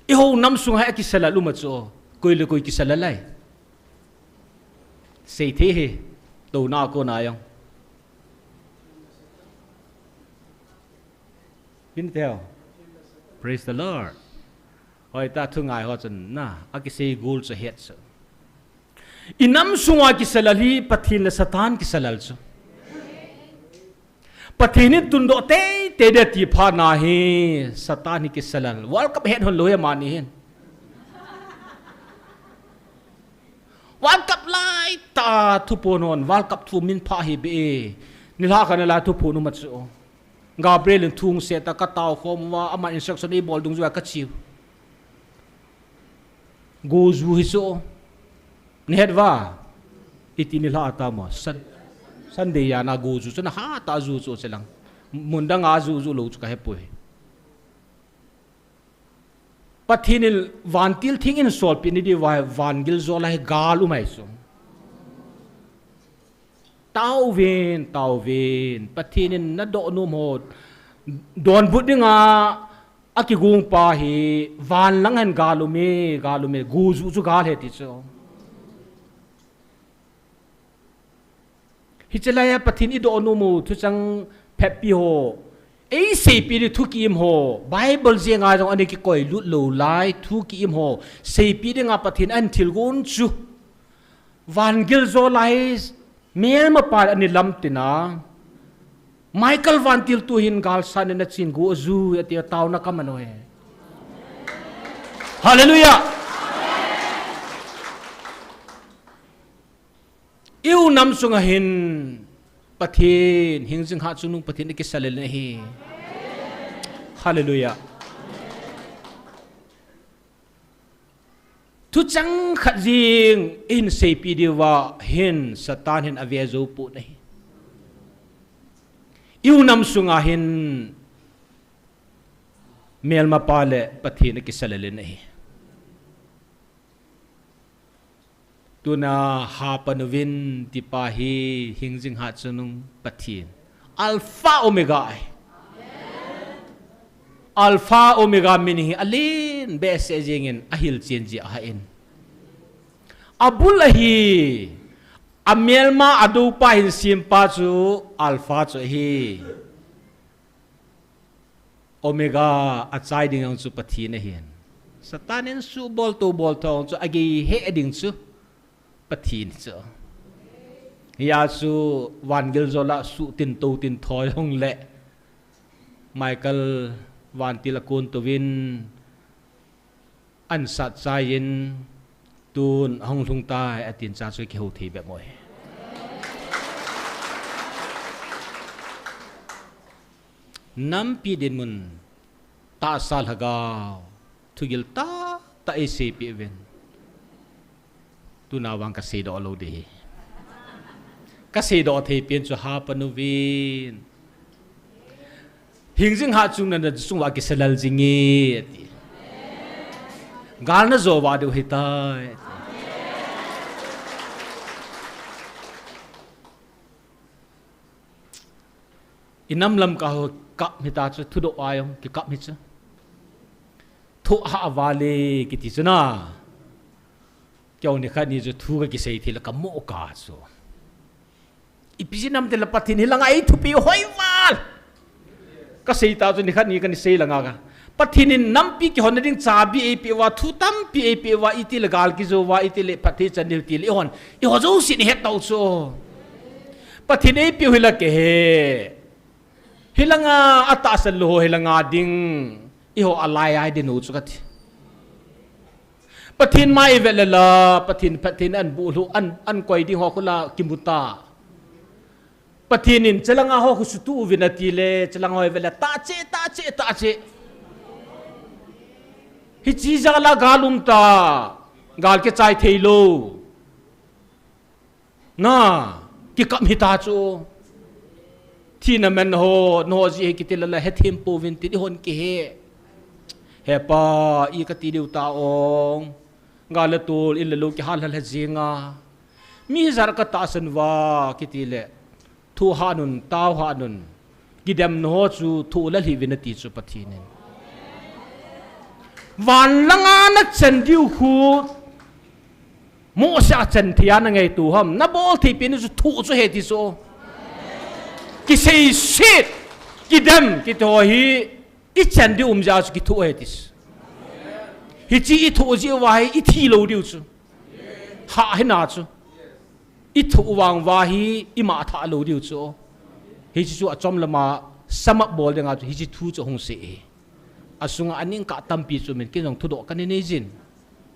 Eiho nam sunga hin akisa lal um a chu. Koi le koi kisa lal lai. Sei thei hi. Touna kona jong. Bin teo. Praise the Lord. Hoi ta thu ngai ho chun na, akisei gol chu het chu. I nam sunga kisa lal hi Pathen le Satan kisa lal chu. Pathen in tundoh teitei ding ti phat na hi Satan hi kisa lal. World Cup het hon lou hi amani hin. World Cup lai ta thuphon hon, World Cup thu min pha hi be e. Nilhah khat nalai thuphon um a chu. Gabriel in thu hung seh ta ka tao khom uva, ama instruction eibol dungjuia ka cheu. Goju hi chu. Nahet uva. Iti nilhah a ta mo. Sun-, Sunday a na goju chu nahat a ju chu chelang. Mun dang a ju ju lou chu ka hepoi. Pathen in vantil theng in solpeh na diuva hi vangil jo lai gal um ahi chu. Taovin, taovin. Pathen in nadoh nom ho donbut dinga akigong pa hi van lang hin gal um e, gal um e, goju chu gal ahi ti chu. Hiche laiya Pathen idoh nom u thuchang phatpi ho, eiseipeh ding thu ki-im ho, Bible jenga jong ana kikoi lut lou lai thu ki-im ho seipeh dinga Pathen in ahin thilgon chu vangil jo lai melmapa ana lamtin a, Michael vantil tuhin galsat in achen go ajui ati a, taona kaman uve. Hallelujah. I-u nam sunga hin Pathen, hingjing hatchungnung Pathen akisa lel in ahi. Hallelujah. Thuchang khat jeng ihin seipeh diuva hin Satan hin ave jou pon ahi. I-u nam sunga hin melmapa le Pathen akisa lel in ahi. Tuna hapan uvin tipa hi hingjing hatchungnung Pathen. Alpha Omega ahi. Alpha Omega min hi alen behseh jengin ahilchen jeh ahin. Abul ahi, amelma adoupa hin sempa chu Alpha chu ahi. Omega achai ding jong chu Pathen ahin. Satan in subol toubol thong chu agei heh ding chu Pathen chu. Hia chu vangel jola suhtin toutin thoi hung le Michael vantil akon touvin ansat chaiyin tun ahung lhung tai atin cha chu kihou thei bep mo hi. Nampi dinmun tahsa lhagao thugil tahtah eiseipeh uvin. Tuna vang kaseidoh lou ding ahi. Kaseidoh thei pen chu hapan uvin. Hingjing hatchungnung na sung uva kisa lel jing e ati. Gal najo uva diu ahitai ati. Inam lam ka ho kap hita chu, thudoh a jong kikap hi chu. Thoh hah vale kiti chu na. Kei nikhat ni chu thu kakisei thei le kamoh ka chu. Ipi jeh ham itile Pathen in hilanga eithupi hoi val. Kasei ta chu nikhat ni kahin sei langa ka. Pathen in nampi kihonna ding chabi eipeh uva, thu tampi eipeh uva, itile gal kijou uva, itile phatthei chan diu tile ihon. Eiho jousen ihet tau chu. Pathen eipeh u hila kihe. Hilanga atahsan lou ho hilanga ding. Eiho alai ai ding u chu kati. Pathen mai ivet le la, Pathen, Pathen in ahin buhlhu, ahin, ahin koi ding ho khu la kimu ta. Pathen in chelanga ho khu sutuh uvin atile, chelanga ho ivet le tah cheh, tah cheh, tah cheh. Hiche jeh a la gal um ta, gal kichai thei lou. Na, kikap hita chu. Thina man ho, nangho jeh hi kiti le la hethem pouvin tin eihon kihe. He Pa, i kati diu ta ong. Gal le tol, in le lou kihal hal he jinga. Mi jar katahsan uva kiti le. Thoh hah un, tao hah un. Kidemna ho chu thoh lal hih uvin ati chu Pathen in. Van langa nachan diu khu. Mose a chan thei a nangaito ham. Nabol thei pen chu thoh chu ahi ti chu. Kiseiset, kidem, kiti ho hi, ichan diu um jeh a chu kithoh ahi ti chu. Hiche ithoh jeh uva hi ithi lou diu chu. Hah hina chu. Ithoh vang uva hi ima thah lou diu chu. Hiche chu achom lama sum up bol dinga chu hiche thu chu hung sei e. Asunga aning kah tampi chu min kin jong thudoh kahin nei jin.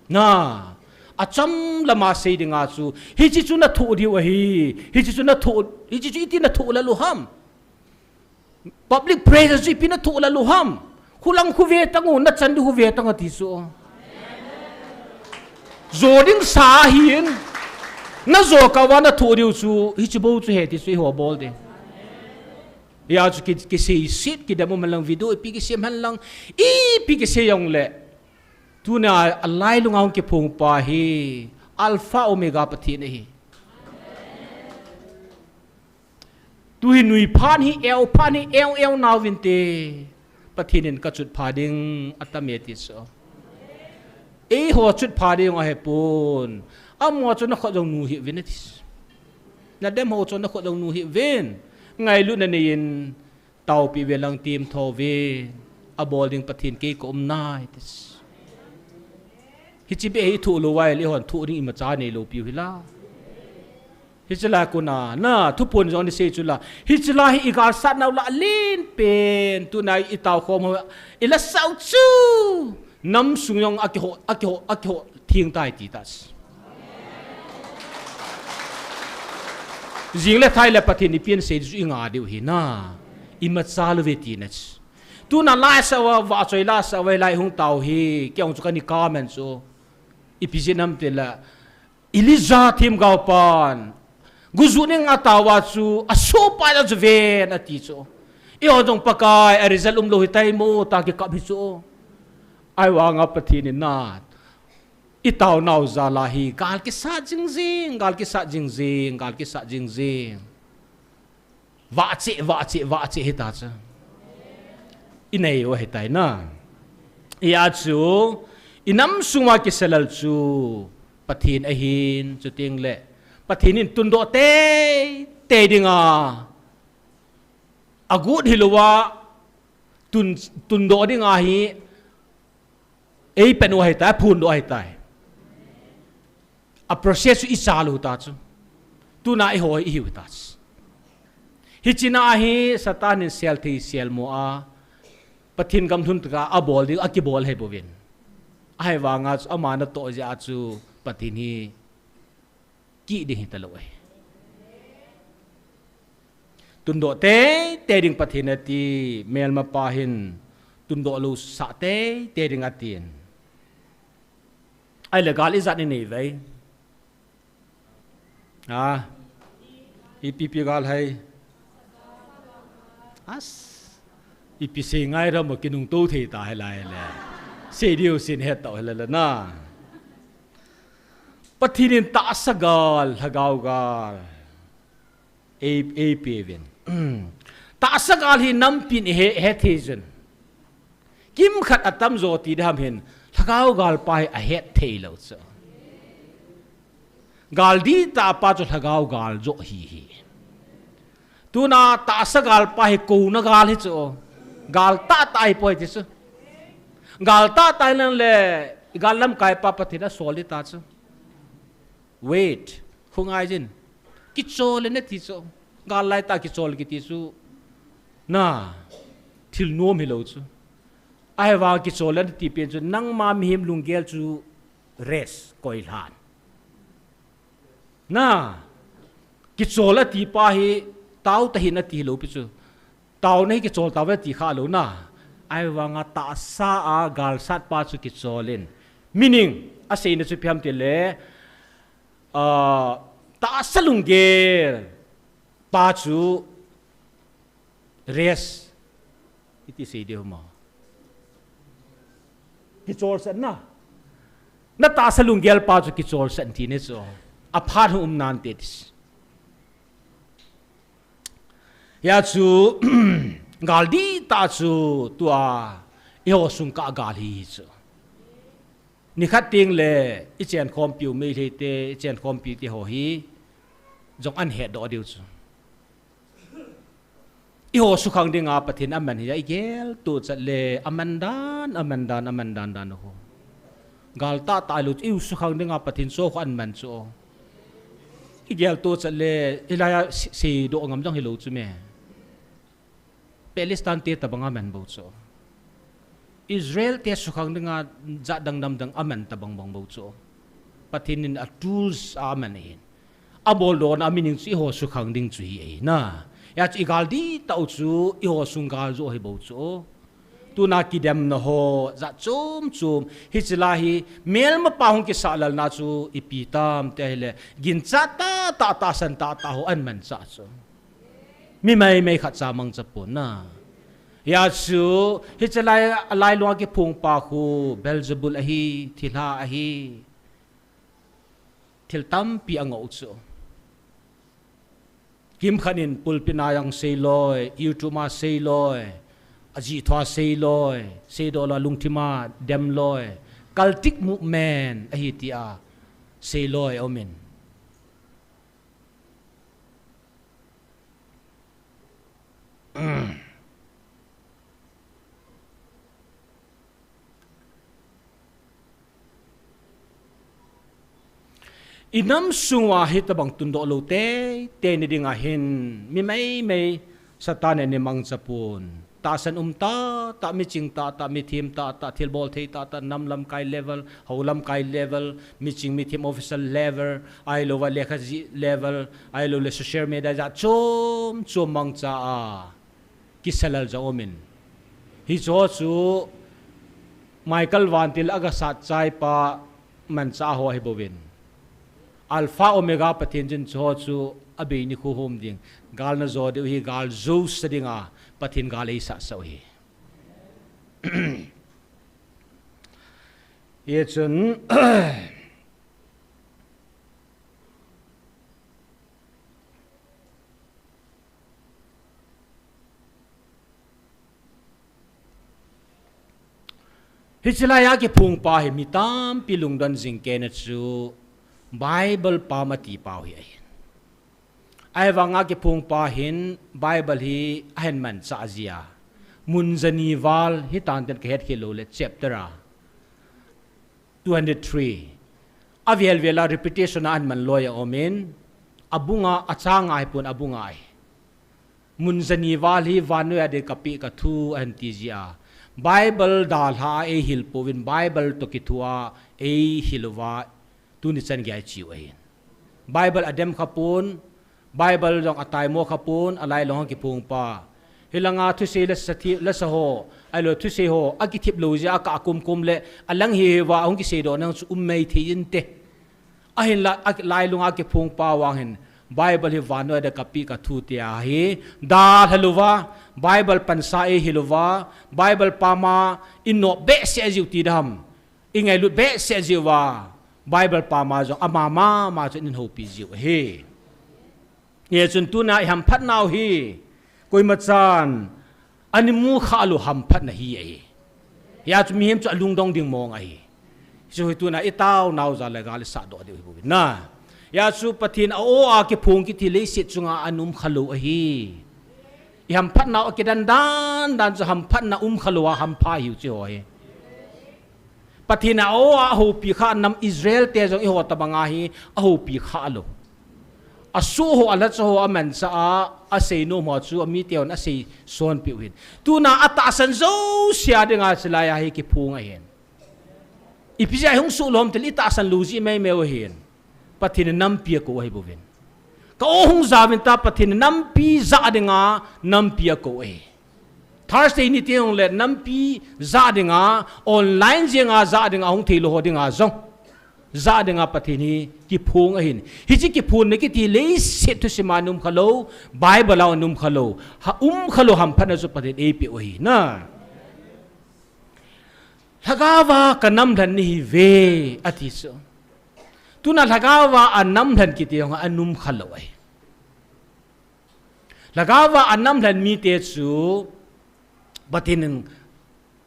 Na, achom lama sei dinga chu, hiche chu nathoh diu ahi, hiche chu nathoh, hiche chu iti nathoh lal u ham. Public praise chu ipi nathoh lal u ham. Khulang khu ve tang u, nachan diu khu ve tang ati chu. Jo ding sa ahin, najo kah uva nathoh diu chu, hiche bou chu ahi ti chu eiho bol ding. Hijeh a chu ki, kiseiset, kidem um hen lang video, ipi kisem hen lang, ipi kisei jong le. Tuna alailunga hung kiphong pa hi Alpha Omega Pathen ahi. Tu hi nui phat hi, eu phat hi, eu, eu nau vin te. Pathen in kachot pha ding atam e ti chu. Eiho chot pha ding ahipon. Amaho chu nakhut jong nu hih uvin ati chu. Nadem ho chu nakhut jong nu hih uvin. Ngailutna nei in. Taopi ve lang tim tho ve, abol ding Pathen kei ka um nai, ati. Hiche beh hi thoh lou vai le hon thoh ding imacha neilou piu hila. Hiche lai kona, na, thuphon jong ni sei chu la. Hiche lai hi igal sat nau la len pen, tuna itao khom ho, ila sao chu. Nam sung jong akiho, akiho, akiho, thing tai ti ta. Jing le thai le Pathen ipi asei chu inga diu hi na. Imacha lou ve ti na. Tuna lai sa va, va choi la sa va lai hung tao hi, kei jong chu kani comment chu. Ipi jeh ham ti la. Elijah themgao pan. Guju ning a tao a chu, asohpa ja chu ven ati chu. Eiho jong Pakai, a result umlou hitai mo, tia kikap hi chu. Ahivanga Pathen in na. Itao nau jal a hi, gal kisat jing jing, gal kisat jing jing, gal kisat jing jing. Vah cheh, vah cheh, vah cheh hita chu. Inei u ahitai na. Hijeh a chu, inam sunga kisalal chu, Pathen ahin, chuteng le, Pathen in tundoh tei, tei dinga, agot hilouva, tun, tundoh dinga hi, eipen u ahitai, aphondoh ahitai. A process chu ichal u ta chu. Tuna eiho ihiu ta chu. Hiche na hi Satan in sel thei sel mo a. Pathen gam lhun tah a abol ding, akibol ahi bouvin. Ahivanga chu ama natoh jeh a chu Pathen hi kih ding hitalou ahi. Tundoh tei, tei ding Pathen ati, melmapa hin, tundoh lou sah tei, tei ding atin. Ahile gal ijat inei uve. A, ipi pi gal hai. As, ipi sei ngai ra mo kinungtou thei ta hilai le. Sei diu sin het tau hilai le na. Pathen in tahsa gal, lhagao gal. Ei, eipeuvin. Tahsa gal hi nampin ihet, ihet thei jun. Kimkhat atam jo ti dam hin, lhagao gal pa hi ahet thei lou chu. Gal dihtah pa chu lhagao gal jo hi hi. Tuna tahsa gal pa hi kouna gal hi chu. Gal tahtah hi poi ti chu. Gal tahtah hi nang le, gal lamkai pa Pathen asol ding ta chu. Wait. Khongai jin. Kichol le nati chu. Gal laitah kichol kiti chu. Na. Thil nom hilou chu. Ahivang kichol le nati pen chu. Nangma mihem lunggel chu rest koi lhan. Na. Kichol ati pa hi. Tao tahin ati hilou pi chu. Taona hi kichol tauve ti kha lou na. Ahivanga tahsa a galsat pa chu kichol in. Meaning, aseina chu ipi ham ti le, ah, tahsa lunggel pa chu rest. Iti sei ding ham. Kichol sat na. Na tahsa lunggel pa chu kichol sat ti ne chu. Aphat hung um nante ti. Hia chu, gal dihtah chu tua, eiho sung kah gal hi chu. Nikhat teng le, i chenkhompiu Meitei te, i chenkhompi te ho hi, jong ahin hetdoh diu chu. Eiho sukhang dinga Pathen aman hi, i geltoh chat le, aman dan, aman dan, aman dan dan ho. Gal tahtah lou, eiho sukhang dinga Pathen chu kho aman chu. I geltoh chat le, hilaiya se-, seidoh ngam jong hilou chu me. Palestine te tabang aman bou chu. Israel te sukhang dinga jat dang dang dang aman tabang bang bou chu. Pathen in a tools a aman ahin. Aboldohna a meaning chu eiho sukhang ding chu hi ahi na. Hia chu i gal dihtah u chu eiho sung gal jo hi bou chu. Tuna kidemna ho, jat chom chom. Hiche lai hi, melmapa hung kisah lalna chu, ipi tam ti ahile, ginchat tahtah, tahsan tahtah ho ahin manchah chu. Mi maimai khat cha mangcha pon na. Hia chu, hiche lai, lailunga kiphong pa khu, Beelzebul ahi, thilha ahi. Thil tampi angoh chu. Kimkhat in pulpit a jong seiloi, YouTube a seiloi, ajih thua seiloi, seidoh lou a lungthim a demloi, cultic movement ahi tia seiloi aumin. I nam sunga hitabang tundoh lou teitei ni dinga hin, mi maimai Satan in eimangcha pon. Tahsan um tahtah, miching tahtah, mithem tahtah, thilbol thei tahtah, nam lamkai level, hou lamkai level, miching mithem official level, ahilouva lekha jih level, ahilouleh social media jat chom chom mangcha a. Kisalal jong aumin. Hicheho chu Michael vantil a gasat chaipa manchah ho ahi bouvin. Alpha Omega Pathen chun hicheho chu abei nikho hom ding. Gal najo diu hi gal josa dinga Pathen gal eisah sah u ahi. Hichun Hiche laiya kiphongpa hi mi tampi lungdon jing kei na chu Bible pam ati pau hi ahin. Ahivanga kiphongpa hin Bible hi ahin manchah jia. Mun jani val hi tanten kahet khel lou le chapter a. Two hundred three. Avel vel a repetition a ahin man loi a aumin. Abunga, achanga hipon abunga ahi. Mun jani val hi vannoi a ding kapeh kathu ahin ti jia. Bible dalha a eihil pouvin, Bible toh kithoa eihil uva, tuni chan gei a iche u ahin. Bible adem khapon, Bible jong ataimo khapon, alailung a kiphongpa. Hilanga thusei lasa thi, lasa ho, ahilou thusei ho, akithip lou jeh a akah kumkum le, alang hiuva, ahung kiseidoh nang chu um mei thei inte. Ahinla, a, lailunga kiphongpa vang hin, Bible hi vannoi a ding kapeh kathu tia hi, dalha louva, Bible pansa eihil uva, Bible pama, inop behseh jiu ti dam, ingailut behseh jiuva, Bible pama jong ama mama chun eihoupi jiu ahi. Hichun tuna ihamphat nau hi, Koima chan, ana mu khalou hamphatna hi ahi. Hia chu mihem chu alungdong ding mong ahi. Chu hi tuna i taonau jal le gal i sahdoh diu hi bou na. Hia chu Pathen a-o a kiphong kiti leiset chunga ana um khalou ahi. I hamphatnau akidan dan dan chu hamphatna um khalou a hampha hiu chu ho hi. Pathen a-o a ahoupi kha nam Israel te jong eiho tabang ahi, ahoupi khalou. Asoh ho, alhacha ho, amanchah a, aseinom ho chu amite hon aseisonpeh u ahin. Tuna atahsan jouse a dinga chulai a hi kiphong ahin. Ipi jeh a hung soh lou ham tile itahsan lou jeh maimai u ahin. Pathen in nampi akou ahi bouvin. Ka-o hung ja uvin tia Pathen in nampi jah dinga nampi akou ahi. Thursday ni teng le nampi jah dinga, online jenga jah dinga, hung theilou ho dinga jong jah dinga Pathen hi kiphong ahin. Hiche kiphonna kiti leiset thusim a ana um khalou, Bible a ana um khalou, ha um khalou hamphatna chu Pathen eipeh u ahi na. Lhagaova ka namlhen nahiuve ati chu. Tuna lhagaova anamlhen kiti jong ana um khalou ahi. Lhagaova anamlhen mite chu Pathen in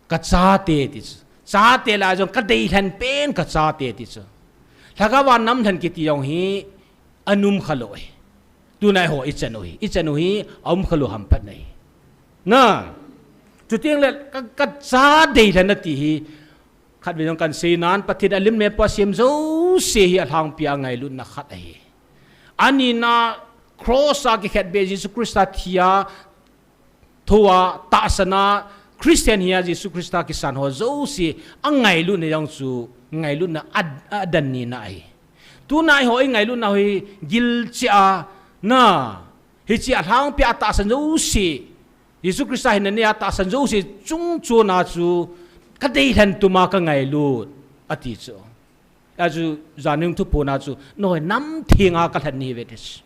ka chate ti chu. Chate lah jong ka deilhen pen ka chate ti chu. Lhagaova namlhen kiti jong hi ana um khalou ahi. Tuna eiho ichan u hi, ichan u hi aum khalou hamphatna ahi. Na, chuteng le ka, ka cha deilhen ati hi, khatvei jong kahin seinan, Pathen in alim le apo asem jouse hi alhangpi a angailutna khat ahi. Anina, cross a kikhetbeh Jesu Christa thia, thou a, tahsan a, Christian hia Jesu Christa kisan ho jouse angailutna jong chu ngailutna a, adan nina ahi. Tuna eiho ingailutna hi gilcheh a na, hiche alhangpi a tahsan jouse, Jesu Christa hinna nei a tahsan jouse chungchon a chu ka deilhen tuma ka ngailut ati chu. Achu, jan ning thuphon a chu, nangho namthenga kalhen nahiuve ti chu.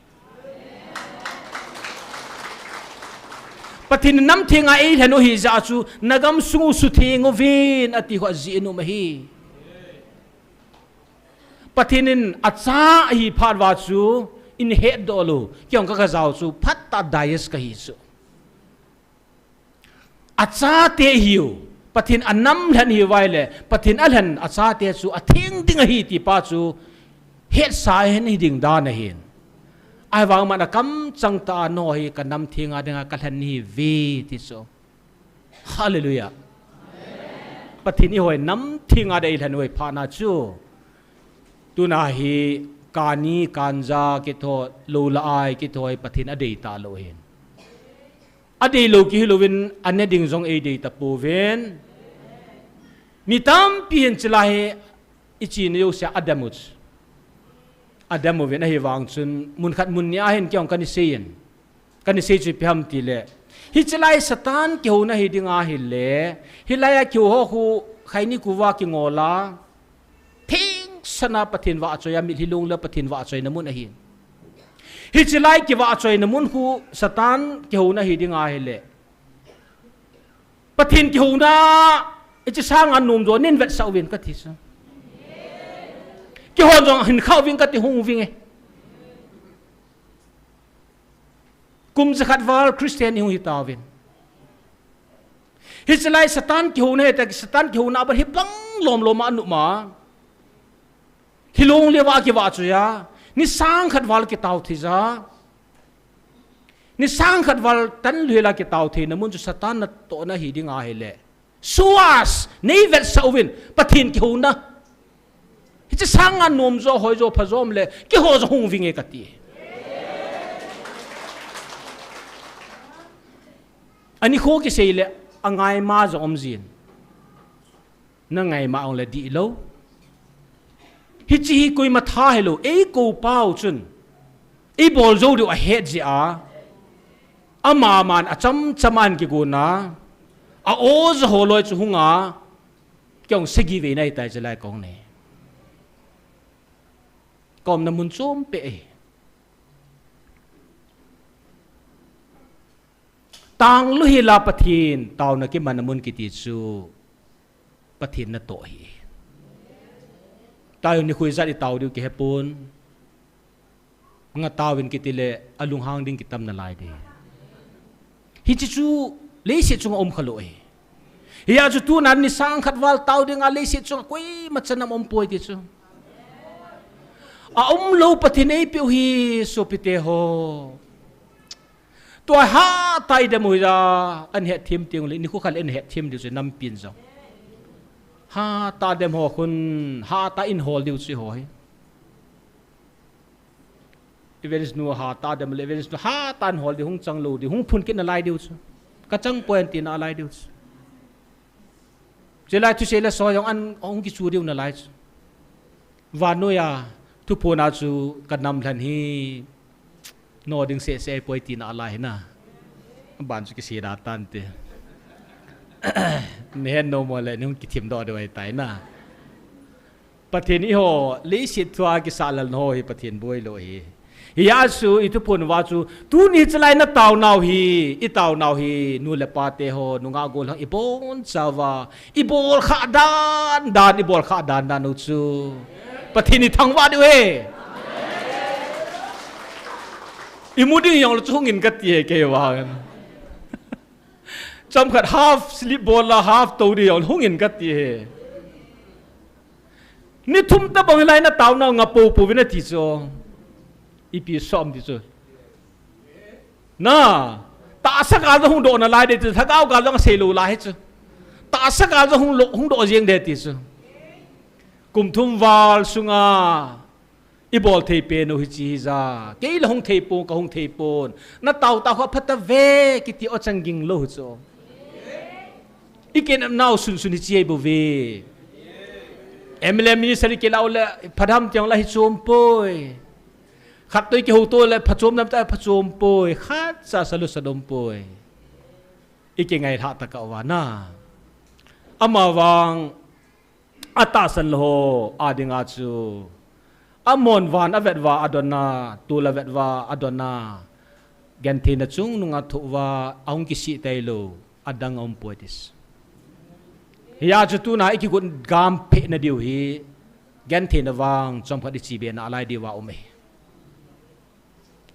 Pathen in namthenga eilhen u ahijeh a chu, nagamsung u sutheng uvin ati ho ajeh in um ahi. Pathen in acha ahi phat uva chu, in hetdoh lou, kei jong ka, kajao chu, phatah a dais kahi chu. Achate hiu, Pathen anamlhen hiuva ahile, Pathen alhen achate chu atheng ding ahi ti pa chu, hetsa hin hiding dan ahin. Ahivangin akamchang tah a nangho hi kanamthenga dinga kalhen nahiuve ti chu. Hallelujah. Pathen in eiho namthenga dinga eilhen u ahi phat na chu. Tuna hi kani, kanja kiti ho, lou le ai kiti ho hi Pathen in adei talou ahin. Adeilou kiti hilouvin, ane ding jong eidei tapouvin. Mi tampi hin chulai hi ichena jousea adem u chu. Adem uvin ahivang chun, mun khat mun ni a hin kei jong kana seiyin. Kana sei chu ipi ham tile, hiche lai Satan kihouna hi ding ahile, hilai a kihou ho khu khaini kuva kingol a, thengsan a Pathen vahchoi a, mitlhi long le Pathen vahchoina mun ahin. Hiche lai kivahchoina mun khu Satan kihouna hi ding ahile, Pathen kihouna, hiche sanga nom jo nin vetsah uvin kati chu. Kihon jong hin khah uvin kati, hung uvin e. Kum jakhat val Christian ihung hitauvin. Hiche lai Satan kihouna hita, Satan kihouna a ban hibang lom lom a anop a. Thilong le vah kivahchoi a. Ni sang khat val kitao thei ja. Ni sang khat val tan lhela kitao theina mun chu Satan natohna hi ding ahile. Suas, nei vetsah uvin, Pathen kihouna. Hiche sanga nom jo, hoi jo, pha jo um le, kihou jo hung uvin e kati. Anikho kisei le, angaima jo um jin. Nangaima ong le dihlou. Hiche hi koima tha hilou, eikou pau chun. Eibol jou diu ahet jeh a. Amaman achamcham a ahin kigon a. A-o ja ho loi chu hung a. Kei jong sagi vei nahitai chulai kong ne. Ka umna mun chom peh e. Tanglu hila Pathen, taona kimanna mun kiti chu Pathen natoh ahi. Tao nikho ijat itao diu kihepon. Nga taovin kiti le, alunghang ding kitam nalai ding. Hiche chu leiset chunga um khalou ahi. Hijeh chun tuna ni sang khat val tao dinga leiset chunga koima channam umpoi ti chu. Aumlou Pathen eipeh u hi sopite ho. Tua hatah in dem u hija, ahin hetthem teng uleh, nikho khat leh ahin hetthem diu chu nampi in jong. Hatah dem ho khun, hatah in hol diu chu ho hi. Evangelist nu hatah dem le, evangelist nu hatah in hol diu, hung chang lou diu, hung phun kit nalai diu chu. Ka chang poi an ti nalai diu chu. Chulai thusei le soi jong an hung kichu diu nalai chu. Vannoiya thuphon a chu ka nam lhen hi no ding seh seh poi ti nalai hi na. Ban chu kisei da tante. Nei het nom uleh nei hung kithim doh diu ahitai na. Pathen eiho leiset thua kisah lal ho hi Pathen boi lou ahi. Hijeh chun i thuphon uva chu tuni chalai na taonau hi, i taonau hi, nu le pa te ho, nungah gollhang i bonchauva, i bolkhah dan dan, i bolkhah dan dan u chu Pathen in thangvah diu ahi. I mu ding jong lou chu hung in kati ahi kei vang. Chomkhat half slip bol la half tou ding jong lou hung in kati ahi. Ni thum tabang hilai na taonau nga popo vin ati chu. Ipi som ti chu. Na, tahsa gal jong hung doh nalai ding ti chu, lhagao gal jong asei lou lai hi chu. Tahsa gal jong hung lo, hung doh jeng ding ti chu. Kum thum val sunga i bol thei pen u hiche hija. Kei la hung thei pon, ka hung thei pon. Na tao tao kha phatah ve, kiti o chang ging lou hi chu. I kinepnau sunsun hiche hi bou ve. M L A ministry kilah u le phadam tiang la hi chom poi. Khat toh i kihouto le phachom dam ta phachom poi. Khatcha salu sadom poi. I kingailhah tah kah uva na. Amavang atahsan lou ho a dinga chu. Amon van avet uva adonna, tol avet uva adonna. Gentheina chungnunga thoh uva ahung kisih tailou. Adang aumpoi ti chu. Hijeh chun tuna i kigot gam pheh na diu hi. Gentheina vang chomkhat i chi be nalai diuva um ahi.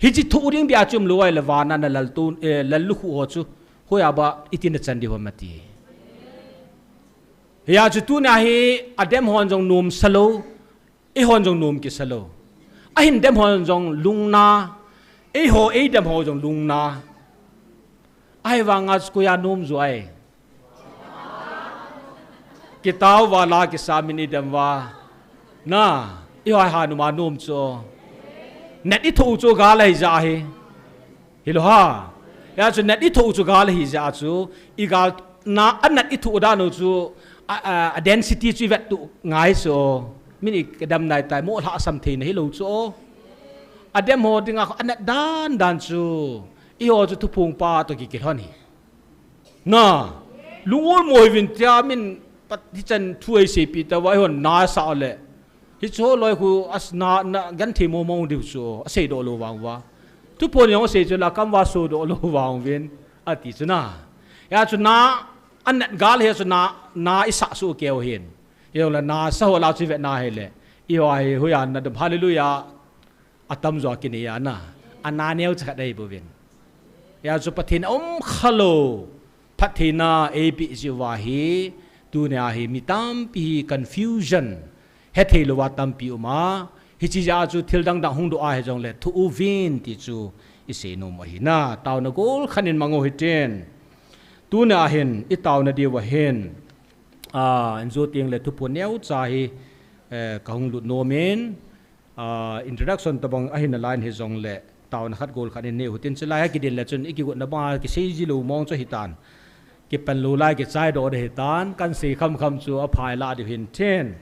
Hiche thoh ding dia chu umlou ahile vana na lal tu, eh, lal lukhuh ho chu. Hoiya ba iti na chan diu ham ati. Hijeh chun tuna hi adem hon jong nom sa lou. Eihon jong nom kisa lou. Ahin dem hon jong lungna. Eiho, eidem ho jong lungna. Ahivanga chu koiya nom jo ai. Kitao uva la kisa min eidem uva. Na, eiho hanuma nom chu. Net ithoh u chu gal ahi jeh ahi. Hilou ham. Hijeh chun net ithoh u chu gal ahi jeh chun, i gal na, anat ithoh dan u chu, a, a, a density chu i vet tuh ngai chu. Min i kedam nai tai, mo lhasam theina hilou chu. Adem ho dinga anat dan dan chu. Eiho chu thuphong pa toh kikilhon hi. Na, lungol mo hivin tia min pat hichan thu eiseipi tauva, eihon na sa le. Hiche ho loi khu as na, na genthei momo diu chu, asei doh lou vang uva. Thuphon jong asei chu la kam uva so doh lou vang uvin, ati chu na. Hijeh chun na, anat gal hi chu na, na i sah soh keu hin. Hijongle na sa ho la chu i vet na hile. Eiho hi, hoiya na dam, hallelujah. Atamjo a kinei a na. Ana neocha khat ahi bouvin. Hijeh chun Pathen aum khalou. Phattheina eipeh jeh uva hi, tunia hi mi tampi hi confusion, hethei louva tampi um a, hiche jeh a chu thil dang dang hung doh a hijongle, thoh uvin ti chu isei nom u ahi na, taona gol khat in mang u hitin. Tunia hin, i taona diuva hin, a, in jo tengle thuphon neocha hi, eh, kahung lut nom in, A, introduction tabang ahi nalai in hijongle, taona khat gol khat in nei u hitin, chulai a kidin le chun, i kigotna banga kisei ji lou mong chu hitan. Kipan lou lai kichai doh ding hitan, kan sei kham kham chu aphai lah diu hin tin.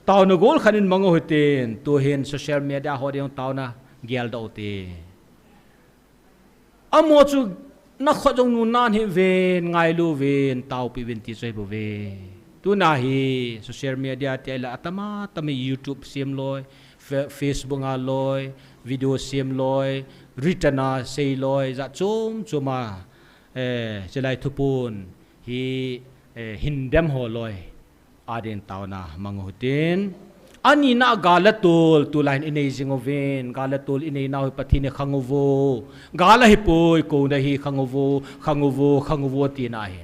Taona gol khat in mang u hitin, tu hin social media ho ding taona gel doh u hite. Amaho chu na khut jong nunna hih uvin, ngailu uvin, taopi uvin ti chu ahi bouve. Tuna hi social media ti ahile atama tama YouTube sem loi, Fe-, Facebook a loi, video sem loi, written a sei loi, jat chom chom a, eh, chulai thuphon hi, eh, hin dem ho loi. Adin taona mang u hitin. Anina gal le tol, tulai in inei jing uvin, gal le tol inei nau hi Pathen in khang uvo. Gal ahipoi, kouna hi khang uvo, khang uvo, khang uvo tina ahi.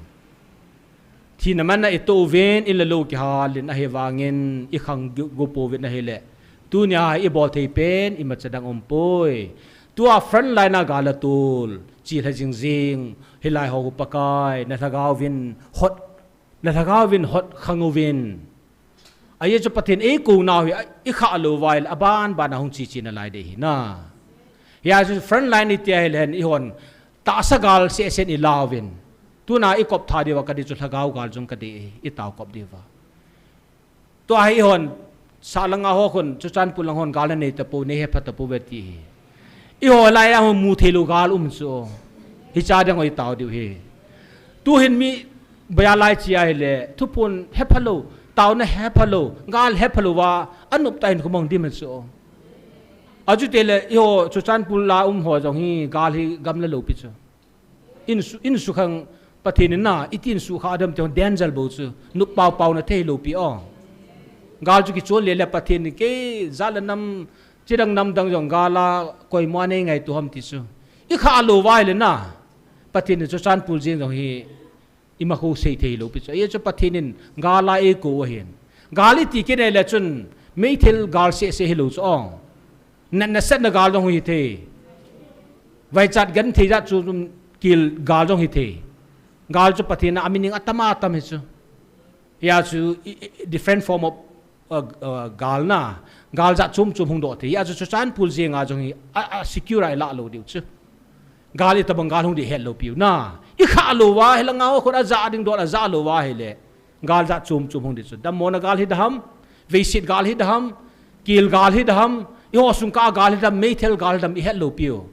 Thina mana ito uvin, in le lou kihal in ahivangin, ikhang gu-, gu pouvin ahile. Tunia ibol thei pen, imacha dang umpoi. Tua front line a gal le tol, chilha jing jing, hilai ho Pakai, na lhagao vin hot, na lhagao vin hot khang uvin. Ajeh chu Pathen eikou nau hi, a, ikhah lou uva ahile, aban ban a hung che che nalai ding ahi na. Hijeh chun front line iti ahile hen, ihon, tahsa gal seh seh in ilauvin. Tuna ikop tha diuva kadei chu lhagao gal jong kadei ahi, itao kop diuva. Tua hi ihon, sahlang a ho khun, Churachandpur lang hon, gal anei tapou, nei hepha tapouve ti hi. Eiho lai a hung mu thei lou gal um chu. Hiche ding ho itao diu ahi. Tuhin mi baya lai che ahile, thuphon hepha lou, taona hepha lou, gal hepha lou va, anop tah in khomang dim chu. Achuti le, eiho, Churachandpur la um ho jong hi, gal hi gamla lou pi chu. In su, in sukhang Pathen in na, iti in sukha dam ti hon danger bou chu. Nop pao pao na thei lou pi o. Gal chu kichon le le Pathen in kei jat le nam, chidang nam dang jong gal a koima nei ngaito ham ti chu. Ikhah lou uva ahile na, Pathen in Churachandpur jeng jong hi, ima kho sei thei lou pi chu. Ajeh chu Pathen in gal a eikou ahin. Gal iti kinei le chun, meithal gal seh seh hilou chu o. Natna satna gal jong hithei. Vaichat genthei jat chom chom kil gal jong hithei. Gal chu Pathen a meaning atam atam hi chu. Hijeh chu i, i, different form of, uh, uh, gal na. Gal jat chom chom hung doh thei. Hijeh chu Churachandpur jeng a jong hi a, a secure a ilah lou diu chu. Gal itobang gal hung ding het lou piu na. Ikhah lou uva, hilang a ho khun aja ding don aja lou uva ahile. Gal jat chom chom hung ding chu. Dammona gal hi ding ham, veiset gal hi ding ham, kil gal hi ding ham, eiho sung kah gal hi ding ham, meithal gal hi ding ham, ihet lou piu.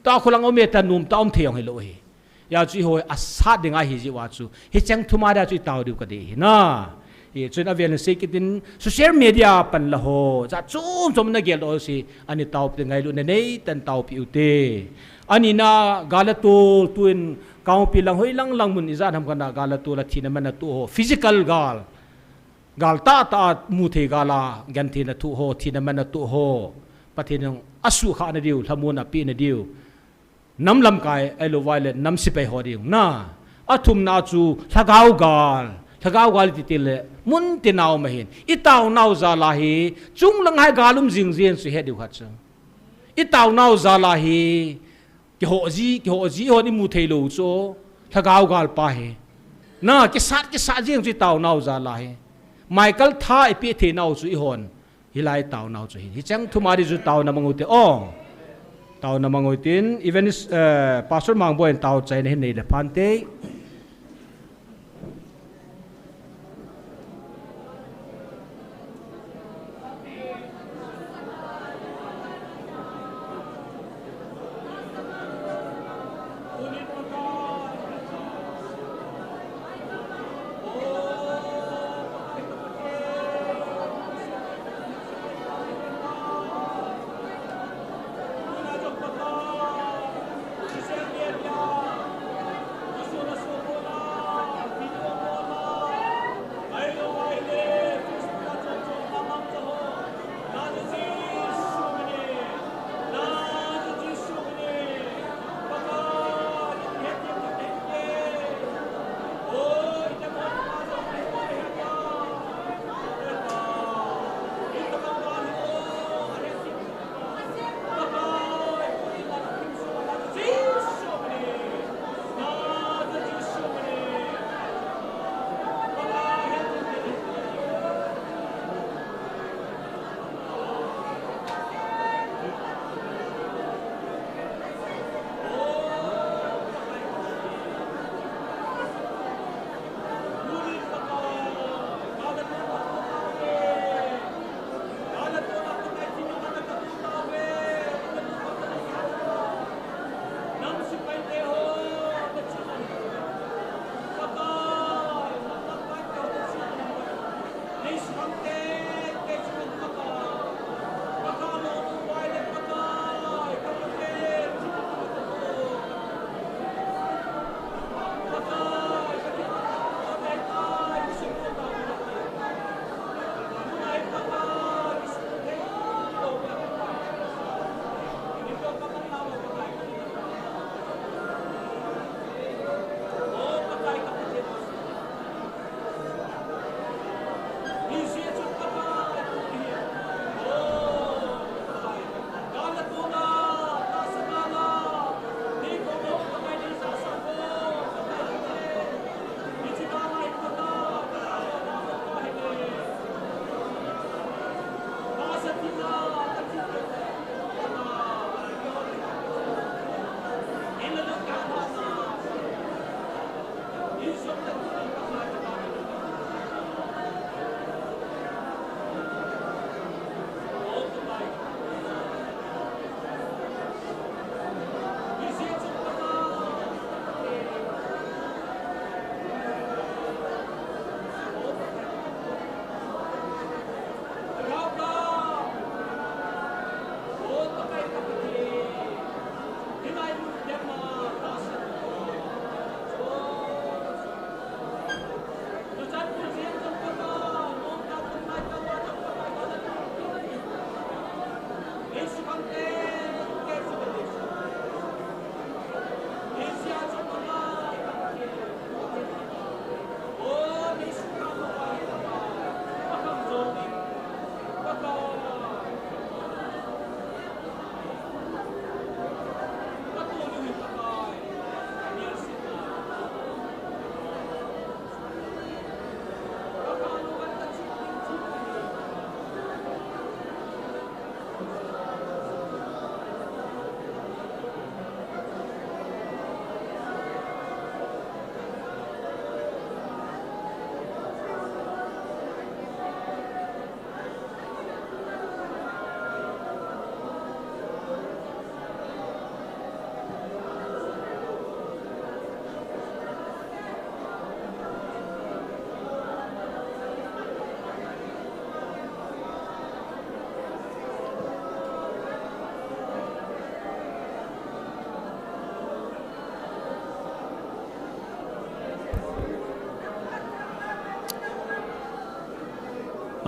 Tua kholang um e ta nom ta um thei jong hilou ahi. Hijeh chu eiho asat ding ahi jeh uva chu. Hicheng thum a dia chu itao diu kadei ahi na. Hichun avel in sei kit in social media pan la ho. Jat chom chom na geldoh ho si. Ani taopi ngailutna nei tah in taopi ute. Anina gal le tol tuin Kangpokpi lang hoilang lang mun ijat ham khat a gal le tol a thina mana toh ho. Physical gal. Gal tah tah a mu thei gal a gentheina toh ho, thina mana toh ho. Pathen in asuhkhah na diu, lhamonna pe na diu. Nam lamkai ahilou vai le nam sepai ho ding na. Athumna chu lhagao gal. Lhagao gal iti tile mun tina um ahin. Itao nau jal a hi chunglang a hi gal um jing jeng chu het diu khat chu. Itao nau jal a hi kihoh ji, kihoh ji, ihon imu thei lou chu lhagao gal pa hi. Na, kisat, kisat jeng chu itao nau jal a hi. Michael tha ipi thei nau chu ihon. Hilai tao nau chu hin. Hicheng thum a di chu taona mang ute o. Taona mang utin, even, eh, Pastor Mangboi in tao chaina hin nei le phante.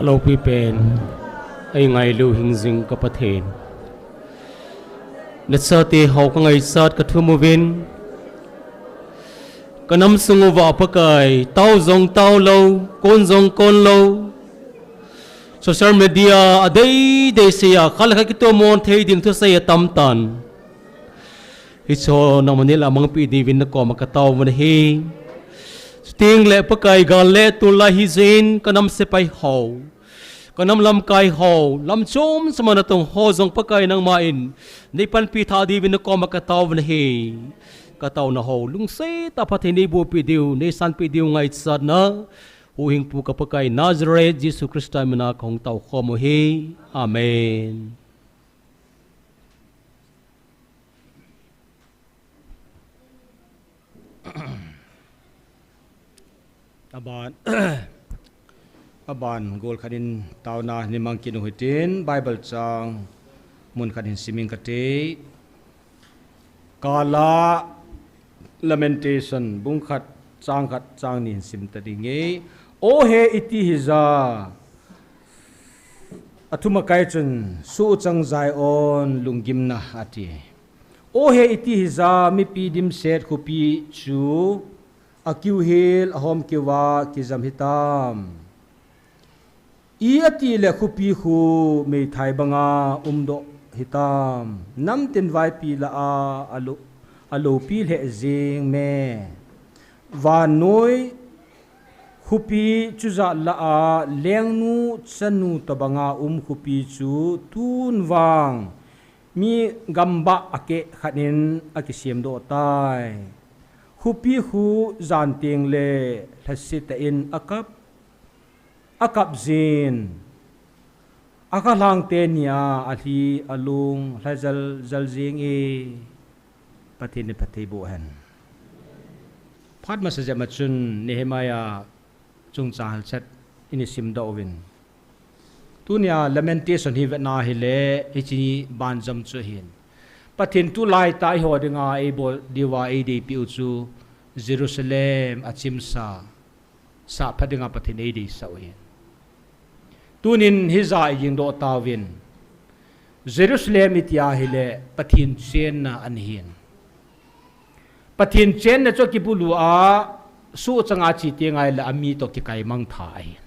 Alopi pen, eingailu hingjing ka Pathen. Nachate ho ka ngaichat ka thum uvin. Ka nam sung uva Pakai, tao jong tao lou, kon jong kon lou. Social media a dei dei seia, khat le khat kitomon thei ding thusei atam tan. Hicho nangma nilhah mangpi diuvin nakoma ka tao uvin ahi. Chuteng le Pakai gal le tulai hijin ka nam sepai ho, ka nam lamkai ho, lam chom chom a natong ho jong Pakai nangman neipanpi tha diuvin nakoma ka tao uvin ahi. Ka taona ho lungset a Pathen neibohpi diu, neisanpi diu ngaichatna, Huhhingpu ka Pakai Nazareth Jesu Christa mina kahung tao khom u ahi. Amen. Aban, aban gol khat in taona nei mang kit u hitin, Bible chang mun khat hin simin kate. Kala Lamentation, bung khat, chang khat, chang ni hin sim ta ding e. O he, iti hija, athum akai chun, suhchang Zion lunggimna ati. O he, iti hija, mipi dimset khopi chu, akiu hel, ahom kiu a, kijam hitam. I ati le khopi khu meithai banga umdoh hitam. Namtin vaipi lah a, alo, alopi lheh jing me. Vannoi khopi chujat lah a, lengnu chanu tobanga um khopi chu tun vang mi gambah akeh khat in akisemdoh tai. Khopi khu jan teng le lhasetah in akap, akap jin. Akhalhang teni a alhi alung lhajal jal jing e. Pathen in phatthei boh hen. Phat masa jep ma chun Nehemiah chungchang halchet in isim doh uvin. Tunia Lamentation hi vetna hile, hiche banjom chu ahin. Pathen tulai tah a eiho dinga eibol diuva eideipi u chu Jerusalem achimsa, sahphat dinga Pathen eideisah u ahin. Tunin hija igingdoh tauvin. Jerusalem iti ahile Pathen chenna ahin. Pathen chenna chu akibulu a, suhchanga ache teng ahile ami toh kikaimang tha ahin.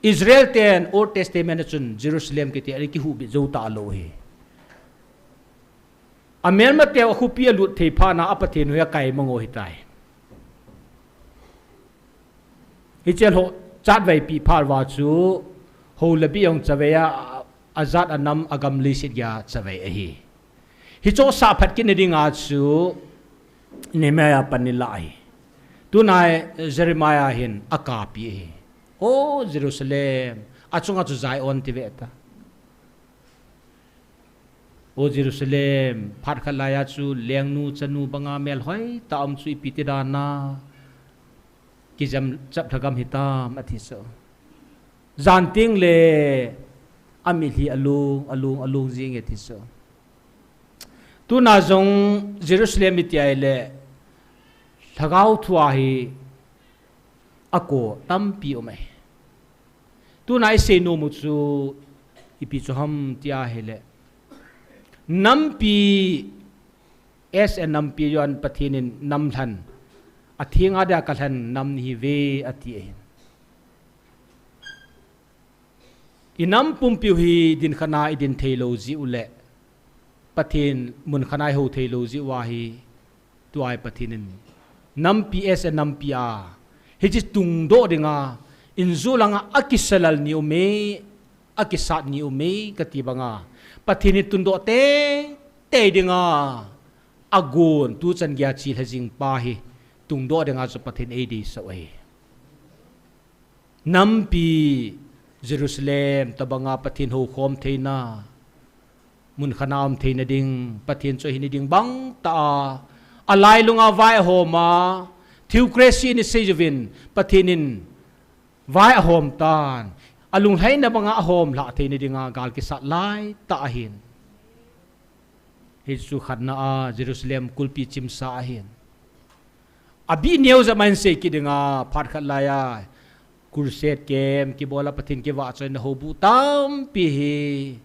Israel ten Old Testament a chun Jerusalem kiti a kihuhbit jou talou ahi. Amelmateu akhopi alut thei phat na a Pathen hoi a kaimang u ahitai. Hiche lhoh chatvaipi phat uva chu, hou le bih jong chavei a, ajat anam agam leiset geiya chavei ahi. Hicho sahphat kit na dinga chu, Nehemiah pan in alah ahi. Tuna Jeremiah hin akapi ahi. O Jerusalem, achunga chu Zion ti ve ta. O Jerusalem, phat khat laiya chu lengnu chanu banga melhoi tah a um chu ipi ti dan a kijam chap lhagam hitam ati chu. Jan teng le amitlhi alung, alung, alung jing e ati chu. Tuna jong Jerusalem iti ahile lhagao thua hi ako tampi um e. Tuna isei nom u chu ipi chu ham ti ahile, nampi, S N nampi jong Pathen in namlhen, atheng a dia kalhen nam nahiuve ati ahin. Inam pumpiu hi dinkhat na idin theilou jiu le, Pathen munkhat na ihou theilou jiu ahi. Tua hi Pathen in nampi S N nampi a, hiche tungdoh dinga, inju langa akisalal ni um e, akisat ni um e, kati banga, Pathen in tundoh tei, tei dinga, agon, tuchan geiya chelha jing pa hi, tungdoh dinga chu Pathen eideisah u ahi. Nampi Jerusalem tobanga Pathen houkhom theina, munkhat na um theina ding, Pathen chu ahina ding bang tah a, alailunga vai ahom a, theocracy in isei uvin, Pathen in vai ahom tan, alunglhaina banga ahom lhah theina dinga gal kisat laitah ahin. Hichu khatna a Jerusalem kulpi chimsa ahin. Abih neo jep ma in sei kit dinga phat khat laiya, Crusade camp kibol a Pathen kivahchoina houbuh tampi hi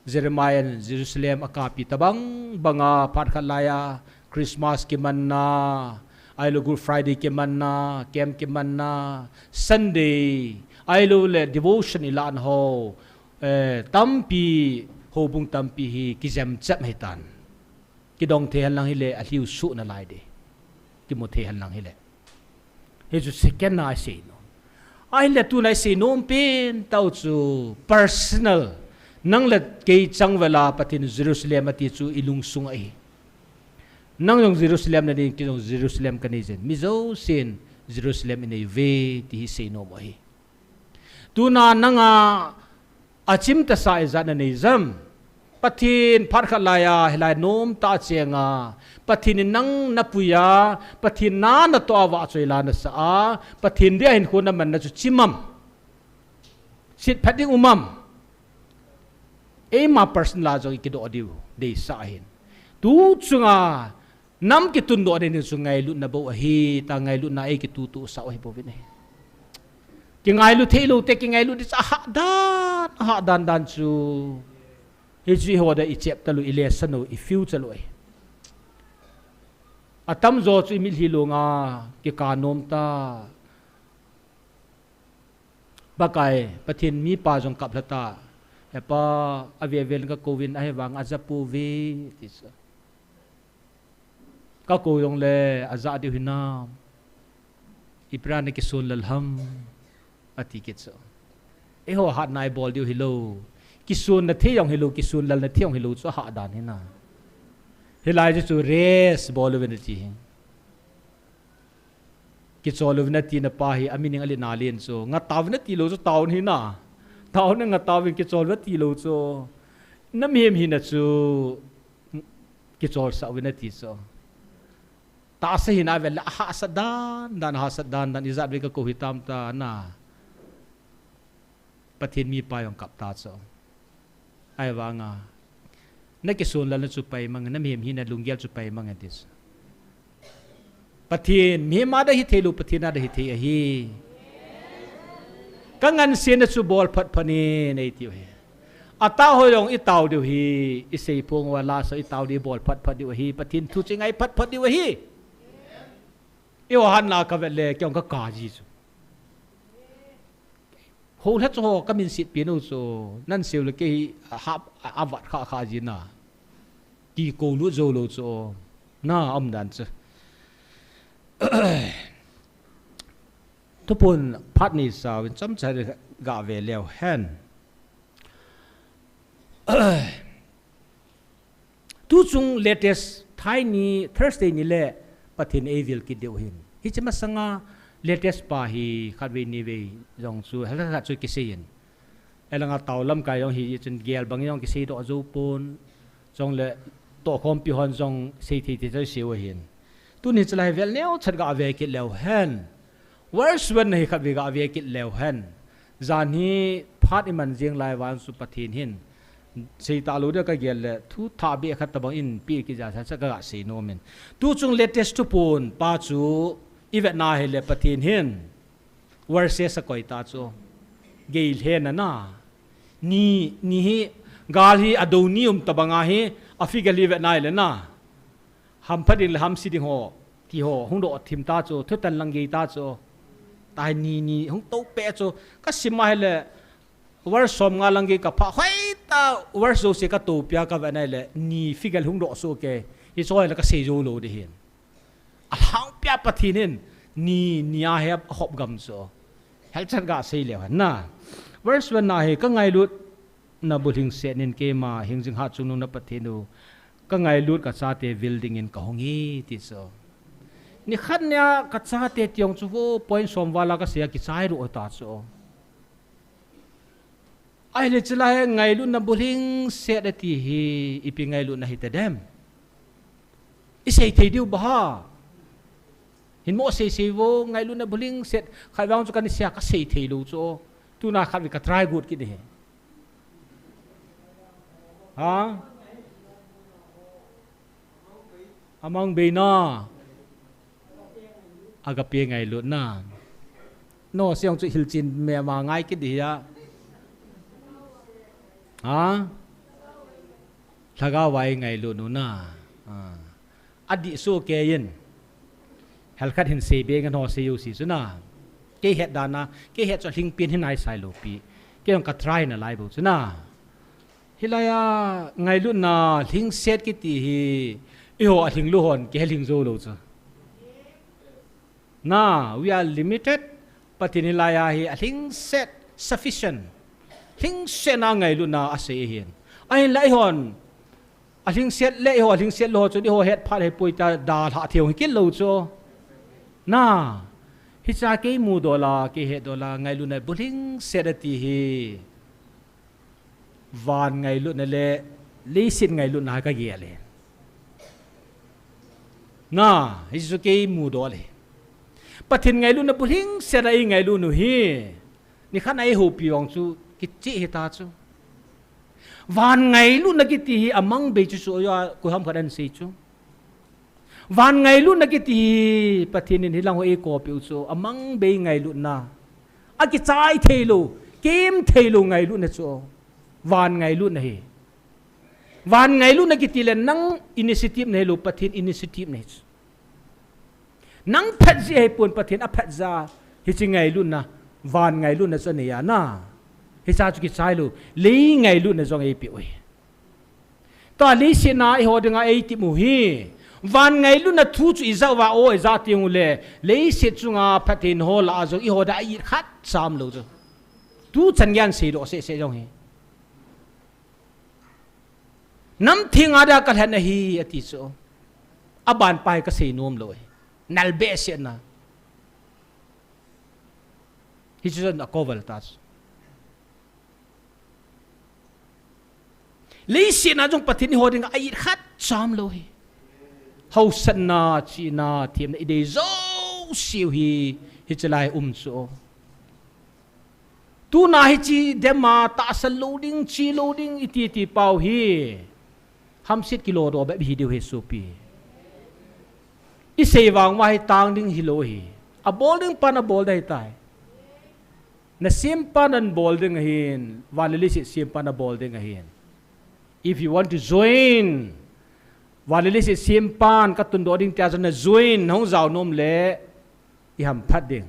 Jeremiah in Jerusalem a kapi tabang banga phat khat laiya Christmas kimanna, ahilou Good Friday kimanna, camp kimanna, Sunday, ahilou le devotion ilahna ho, eh, tampi, houbung tampi hi kijemchep ahitan. Kidong thei henlang hile, alhiu suh nalai ding. Kimu thei henlang hile. Hichu second na asei nom. Ahile tuna isei nom pen tau chu personal. Nang le kei changvela Pathen Jerusalem ati chu ilungsunga ahi. Nang jong Jerusalem nading, kei jong Jerusalem kanei jin. Mi jousen Jerusalem inei uve ti hi sei nom ahi. Tuna nanga achimtasa ijat nanei jam. Pathen phat khat laiya, hilai nomtah chenga, Pathen in nang napuiya, Pathen na natoh a vahchoi la nasa a, Pathen dia hinkho namanna chu chimam. Sitphat ding umam. Eima personal a jong ikidoh diu deisah ahin. Tu chunga nam kitundoh ding chu ngailutna bou ahi, ta ngailutna eikitutu sah ahi bouvin ahi. Kingailu theilou te kingailu ding chu ahahdan, ahahdan dan chu. Hichu ihoda ichep talou, ilesah u, i future lou ahi. Atamjo chu imitlhi longa kikap nom ta. Pakai, Pathen mipa jong kaplha ta. Hepa, avel vel kakouvin ahivang ajapouve, ti chu. Kakou jongle, aja diu hinam. Ipi a nakisonlel ham, ati kit chu. Eiho hatna ibol diu hilou. Kisonna thei jong hilou, kisonlelna thei jong hilou chu ahahdan hina. Hilai chu chu rest bol uvin ati hi. Kichol uvin ati napa hi, a meaning alena len chu. Ngah tauvin ati lou chu taona hina. Taona ngah tauvin kichol uvin ati lou chu. Namihem hina chu kicholsah uvin ati chu. Tahsa hina vel le ahahsat dan dan, ahahsat dan dan, ijat vei kakou hitam ta na. Pathen mipa jong kap ta chu. Ahivanga, nakisonlelna chu paimange, namihem hina lunggel chu paimange ti chu. Pathen, mihem a dia hithei lou, Pathen a dia hithei ahi. Kangansena chu bol phatphat in eitiu ahi. Atao ho jong itao diu ahi, isei phong uva la sa itao diu, ibol phatphat diu ahi, Pathen thu chu ingai phatphat diu ahi. Eiho hatna kavet le, kei jong kakap ji chu. Houlha chu ho kaminset pen u chu, nansei u le kei hi avat kha kha jin na. Kikou lut jou lou chu, na umdan chu. Thuphon phat neisah uvin chomcha gave leu hen. Tuchung latest thai ni Thursday ni le Pathen eivil kit diu ahin. Hiche masanga latest pa hi khatvei nivei jong chu, hela khat chu kisei in. Elanga tao lamkai jong hi chun gel bang jong kisei doh jou pon. Jongle tohkhompi hon jong sei thei thei chu sei u ahin. Tuni chulai vel neocha gave kit leu hen. Verse one na hi khatvei gave kit leu hen. Jan hi phat iman jing lai vang chu Pathen hin sei talou dia kagel le thu thah beh khat tabang in pe kit jeh a chu kaga sei nom in. Tuchung latest thuphon pa chu ivet na hile Pathen hin verses akoi ta chu. Gei lhena na. Ni, ni hi, gal hi adou ni um tabang ahi, a figure hi ivet na hile na. Hampha ding le hamse ding ho, ti ho, hung doh thim ta chu, thutan lang gei ta chu. Tahi ni, ni, hung tou peh chu, kasim a hile, verse som nga lang gei kaphah, hoitah, verse jouse katou pia kavet na hile, ni figure hung doh soh kei, hiche ho hile kasei jou lou ding ahin. Alhangpia Pathen hin, ni, ni a hi ahop gam chu. Helchat ga sei leu hen na. Verse one na hi, kangailut na bulhing set in keima hingjing hatchungnung na Pathen u, kangailut kachate vil dingin kahung hi ti chu. Nikhat nia kachate ti jong chu vo point som val a kasei a kichai ru ta chu. Ahile chulai ngailutna bulhing set ati hi ipi ngailutna hita dem? Isei thei diu ba ha? Hin mo sei sei vo ngailutna bulhing set khat vang chu kanisei a kasei thei lou chu. Tuna khatvei ka try got kit ding ahi. Ha? Amang beina. Agape ngailutna. No, siang chu hilchen mema ngai kit ding ahi. Ha? Lhagao a i ngailut u na. Ah. Adih soh kei in. Helkhat hin sei be ngen ho sei u si chu na. Kei het dan a, kei het chu lhingpen hin ai sai lou pi. Kei jong ka try nalai bou chu na. Hilai a ngailutna lhingset kiti hi, eiho alhing lou hon, kei hi lhing jou lou chu. Na, we are limited. Pathen hilai a hi alhingset, sufficient. Lhingset na ngailutna asei ahin. Ahinla eihon, alhingset le eiho, alhingset lou chun eiho het phat hipoi tia dalhah thei hung hi kit lou chu. Na, hicha kei mudoh la, kei hetdoh la, ngailutna bulhingset ati hi. Van ngailutna le leiset ngailutna ka gel e. Na, hichu kei mudoh le. Pathen ngailutna bulhingset a i ngailut u hi. Nikhat a i houpi vang chu kicheh hita chu. Van ngailutna kiti hi amang bei chu chu a, koiham khat in asei chu. Van ngailutna kiti hi Pathen in hilang ho eikoipeh u chu, amang bei ngailutna. Akichai thei lou, kem thei lou ngailutna chu. Van ngailutna hi. Van ngailutna kiti le nang initiative nahi lou, Pathen initiative nahi chu. Nang phat jeh ahipon Pathen aphat jeh a, hiche ngailutna, van ngailutna chu anei a na. Hicha chu kichai lou, lei ngailutna jong eipeh u hi. Tua leiset a eiho dinga eitep u hi. Van ngailutna thu chu ija uva o ija teng u le. Leiset chunga phatthei ho lah a jong eiho dia a-it khat cha umlou chu. Tuchan geiya seidoh seh seh jong hi. Namtheng a dia kalhen ahi ati chu. Aban pa hi kasei nom lou hi. Nal behseh na. Hichu chun akoval ta chu. Leiset a jong Pathen eiho dinga a-it khat cha umlou hi. Hausatna, chihna, themna idei jouse u hi, hiche lai um chu. Tuna hiche dem a tahsan lou ding, che lou ding, iti ti pau hi. Hamset kilodoh bep hi diu hi sopi. Isei vang uva hi tang ding hilou hi. Abol ding pan abol ding ahitai. Nasem pan nabol ding ahin, van le leiset sem pan nabol ding ahin. If you want to join, van le leiset sem pan katundoh ding tia chun na join, nahung jao nom le, ihamphat ding.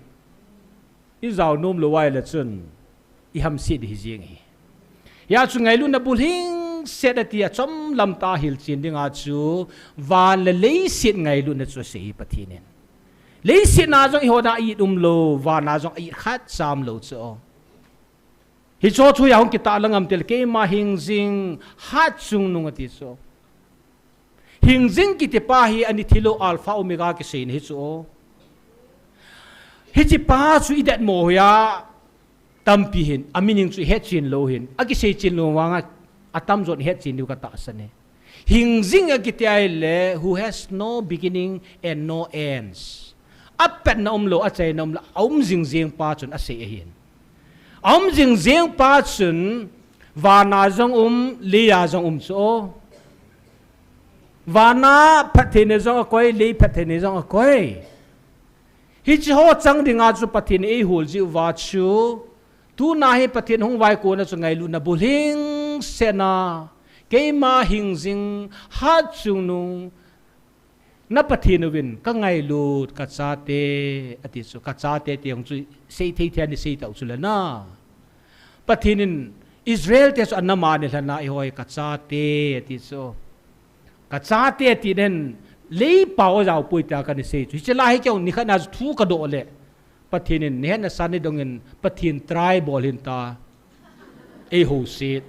Ijao nom lou ahile chun, ihamset ding hi jeng hi. Hia chu ngailutna bulhingset ati a chomlam tah a hilchen dinga chu, van le leiset ngailutna chu asei hi Pathen in. Leiset a jong eiho dia a-it umlou, van a jong a-it khat cha umlou chu. Hichu thu a hung kitahlang am tile keima hingjing hatchungnung ati chu. Hingjing kiti pa hi ani thilou Alpha Omega kiseina hi chu. Hiche pa chu idet mo hia tampi hin, a meaning chu ihet chen lou hin, akisei chen lou vanga atamjon ihet chen diu katahsan e. Hingjing akiti ahile, who has no beginning and no ends. Apatna umlou, achaina umlou, aum jing jeng pa chun asei ahin. Aum jing jeng pa chun, van a jong um, lei a jong um chu. Van a phattheina jong akoi, lei phattheina jong akoi. Hiche ho chang dinga chu Pathen in eihol jiu va chu, tuna hi Pathen hung vaikon a chu ngailutna bulhingset a, keima hingjing hatchungnung, na Pathen uvin kangailut kachate, ati chu, kachate ti jong chu seithei thei ani sei tau chu le na. Pathen in Israel te chu anam a anei lhon a eiho hi kachate, ati chu. Kachate ati nen leipao ajao poi tia kana sei chu. Hiche lai hi keiho nikhat na chu thu kadoh le. Pathen in nahet nasan nadongin Pathen try bol hih in ta. Eiho set.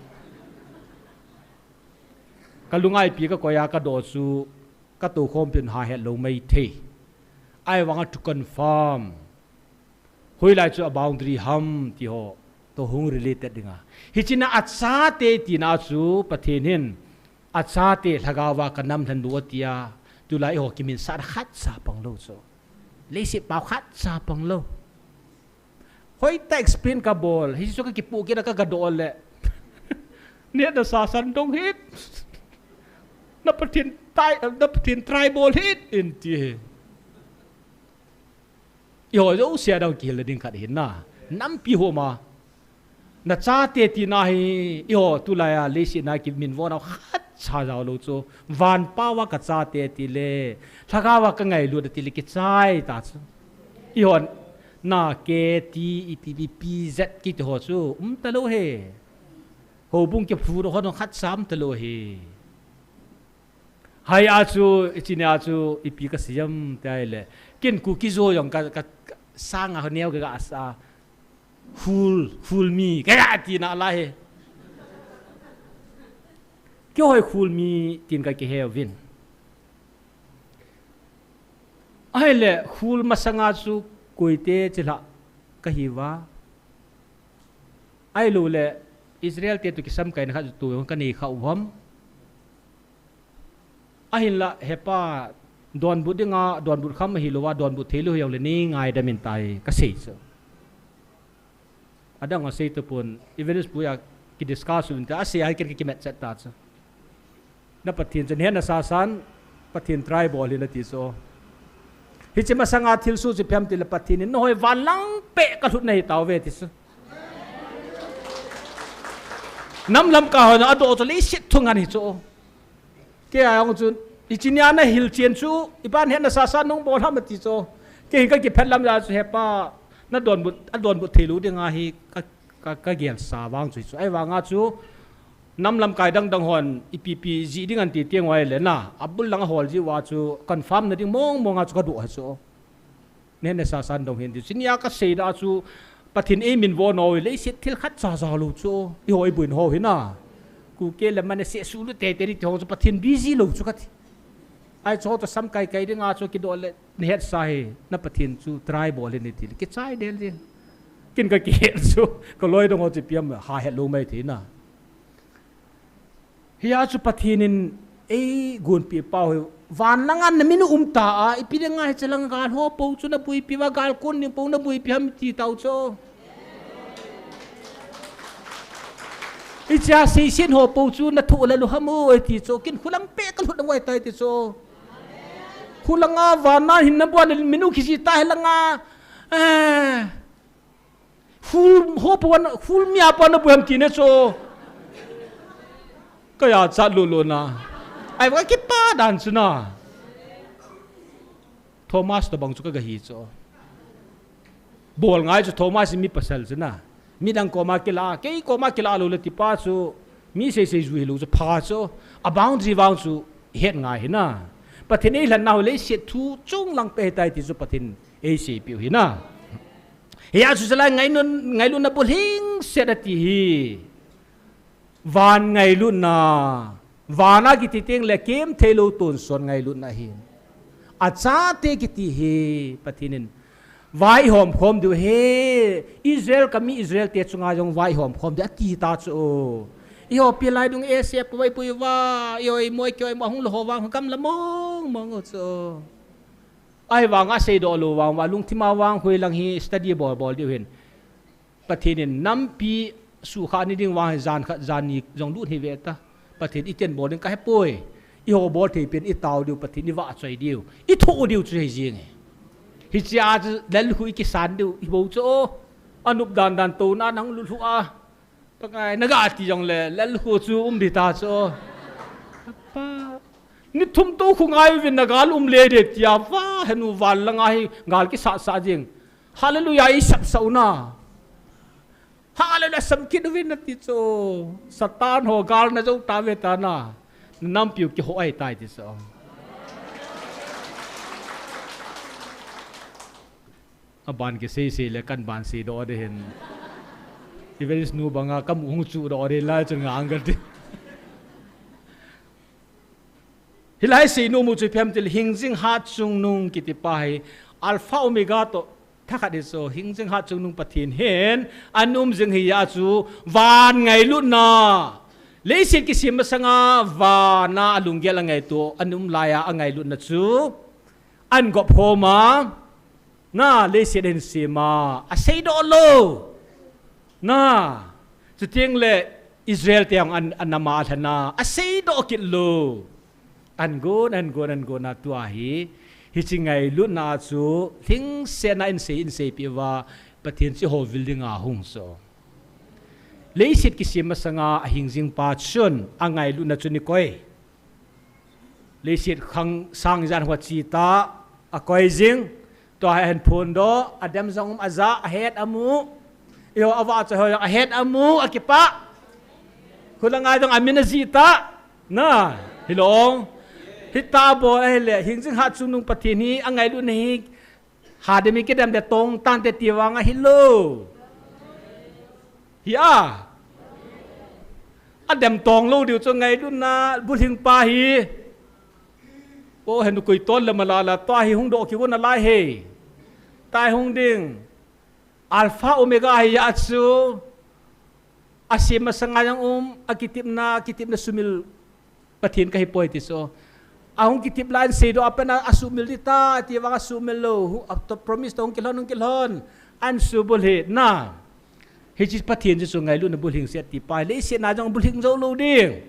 Kalungaipi kakoi a kadoh chu katoukhom pin ha hetlou maithei. Ahivanga to confirm. Hoilai chu a boundary ham ti ho. Toh hung related dinga. Hichea achate tina chu Pathen hin. Achate lhagao a kanam lhon diu atia. Tulai eiho kiminsah khatcha panglou chu. Leiset pao khatcha panglou. Hoitah explain kabol. Hichu kakipoh kit a kagadoh le. Nahet nasan dong hih in. Na Pathen try, na Pathen try bol hih in ti hi. Eiho jouse a dang kihil ding khat hin na. Nampi ho ma. Na chate tina hi, eiho tulai a leiset a kiminvo nau khatcha jao lou chu. Van pao a ka chate tile, lhagao a ka ngailut tile kichai ta chu. Eiho na K T, ipi, ipi, P Z kiti ho chu um talou hi. Houbung kiphu ho dang khatcha um talou hi. Hia chu, ichi nia chu, ipi kasei em tia ile. Ken Kuki-Zo jong ka, ka, ka, sanga ho neo ka, ka asa. Khul, khul mi, ka ya tina lai hi. Keiho hi khul mi tin ka kihe uvin. Ahile, khul masanga chu koite chilhah kahi uva. Ahilou le, Israel te toh kisamkaina khat chu tu ka nei kha u ham. Ahinla, hepa, donbut dinga, donbut kham ahi louva, donbut thei lou hijongle nei ngaidam in tai, kasei chu. Adang asei tapon, Evangelist pu a kidiscuss uvin ta, asei a hi ken ka kimat chet ta chu. Na Pathen chu, nahet nasasan, Pathen try bol in ati chu. Hiche masanga thilsoh chu ipi ham tile Pathen in, nahoi van lang peh kalhut nahi tauve ti chu. Nam lamkai hon adoh chu leiset thunga hi chu. Kei a jong chun, ichi nia nahil chen chu, ipi nahet nasasan nung bol ham ati chu. Kei hi ka kiphet lam a chu hepa, na donbut, adonbut thei lou dinga hi ka, ka, ka gelsa vang chu hi chu. Ahivanga chu, nam lamkai dang dang hon, ipi ipi jih ding anti teng uva ile na, abul lang ahol jeh uva chu, confirm na ding mong mong a chu kadoh hi chu. Nahet nasasan dong hin ti. Hiche nia kasei da chu, Pathen in eiminvo nau, leiset thil khatcha jao lou chu. Eiho iboina ho hi na. Kuki le Manasseh sulut teitei ding ti ho chu Pathen busy lou chu kati. Ahi chu ho chu samkai kai dinga chu kidoh le nahetsa hi. Na Pathen chu try bol in ati le. Kichai del ding. Ken ka kihet chu. Ka loi dong ho chu ipi ham ha het lou mai thei na. Hia chu Pathen in eigonpeh pau hi, van langa namin u um ta a, ipi dinga hiche lang gal ho pou chu naboipi uva, gal kon ding pou naboipi ham ti tau chu. Hichea seisen ho pou chu nathoh lel u ham o, ati chu, ken khulang peh kalhut ngai tai ti chu. Khulanga vana hin nabol le min u kijih ta hilanga. Eh. Khul ho pou a, khul mi a pou a naboi ham ti ne chu. Ka jachat lulu na. Ahi, ka kipah dan chu na. Thomas tobang chu ka gahi chu. Bol ngai chu Thomas mi pasal chu na. Midang koma kila, kei koma kila lou le tipa chu. Mi seisei ju hilou chu pha chu. A boundary vang chu het ngai hi na. Pathen in eilhen nau leiset thu chunglang peh tai ti chu Pathen in eiseipeh u hi na. Hia chu chalai ngailun, ngailutna bulhing set ati hi. Van ngailutna. Vana kiti teng le kemtheilou tonsot ngailutna hi. Achate kiti hi Pathen in. Vaihom khom diu hi. Israel kami Israel te chunga jong vaihom khom diu ati ta chu. Eiho pilai dung ese pavai pui va. Eiho imoi keiho imo hung lou ho vang gamla mong mong chu. Ahivanga seidoh lou vang uva, lungthima vang hoilang hi study bol bol diu hin. Pathen in nampi sukha ni ding vang hi jan khat jan ni jong lut hi ve ta. Pathen iten bol ding kahepoi. Eiho bol thei pen itao diu, Pathen ivahchoi diu. Ithoh diu chu hijing e. Hichea chu lallhu ikisan diu, ibou chu o. Anop dan dan touna nang lulhu a. Pakai, naga ti jongle, lallhu chu um ding ta chu. Pa. Ni thum tou khu ngai uvin nagal um le de tia va, henu val langa hi gal kisah sah jing. Hallelujah, isap sah una. Hallelujah, sam kit uvin nati chu. Satan ho gal najou ta ve ta na. Nampiu kiho ai tai ti chu. Aban kisei sei le kan ban seidoh ding hin. Evangelist nu banga kamu hung chudoh ding lai chun nga ang kati. Hilai seinom u chu ipi ham tile hingjing hatchungnung kiti pa hi Alpha Omega toh thakhat hi chu hingjing hatchungnung Pathen hin ana um jing hi a chu van ngailutna. Leiset kisem masanga vana alunggel angaito ana um laiya angailutna chu. An gop khom a, na, leiset ahin sem a, aseidoh lou. Na, chuteng le Israel te jong an, an nam a alhen a, aseidoh kit lou. An gon, an gon, an gon a tua hi, Hiche ngailutna chu lhingsetna in sei, in seipeh uva, Pathen chu eiho vil dinga hung chu. Leiset kisem masanga ahing jing pa chun angailutna chu ni koi. Leiset khang sang jan hoa che ta, akoi jing. Tua hi ahin phondoh, adem jong um, aja, ahet amu. Eiho avahchoi ho jong ahet amu, akipah. Khulanga jong amin ajih ta. Na, hilou. Hita bol ahile, hing jing hatchungnung Pathen hi angailutna hi, hadem hi kidem de tong tante ti vang ahilou. Hi a. Adem tong lou diu chu ngailutna bulhing pa hi. O, henu koi ton le malala, tua hi hung doh kit u nalai e. Tai hung ding. Alpha Omega ahi a chu. Asem masanga jong um, akitepna, akitepna sumil Pathen kahi poi ti chu. Ahung kitep lai in seidoh a pat a sumil ding ta, ti vang asumil lou. Hu, a, to promise to hung kilhon, hung kilhon. Ahin subulhit na. Hiche Pathen chu, chu ngailutna bulhing set ti pa. Leiset a jong bulhing jou lou ding.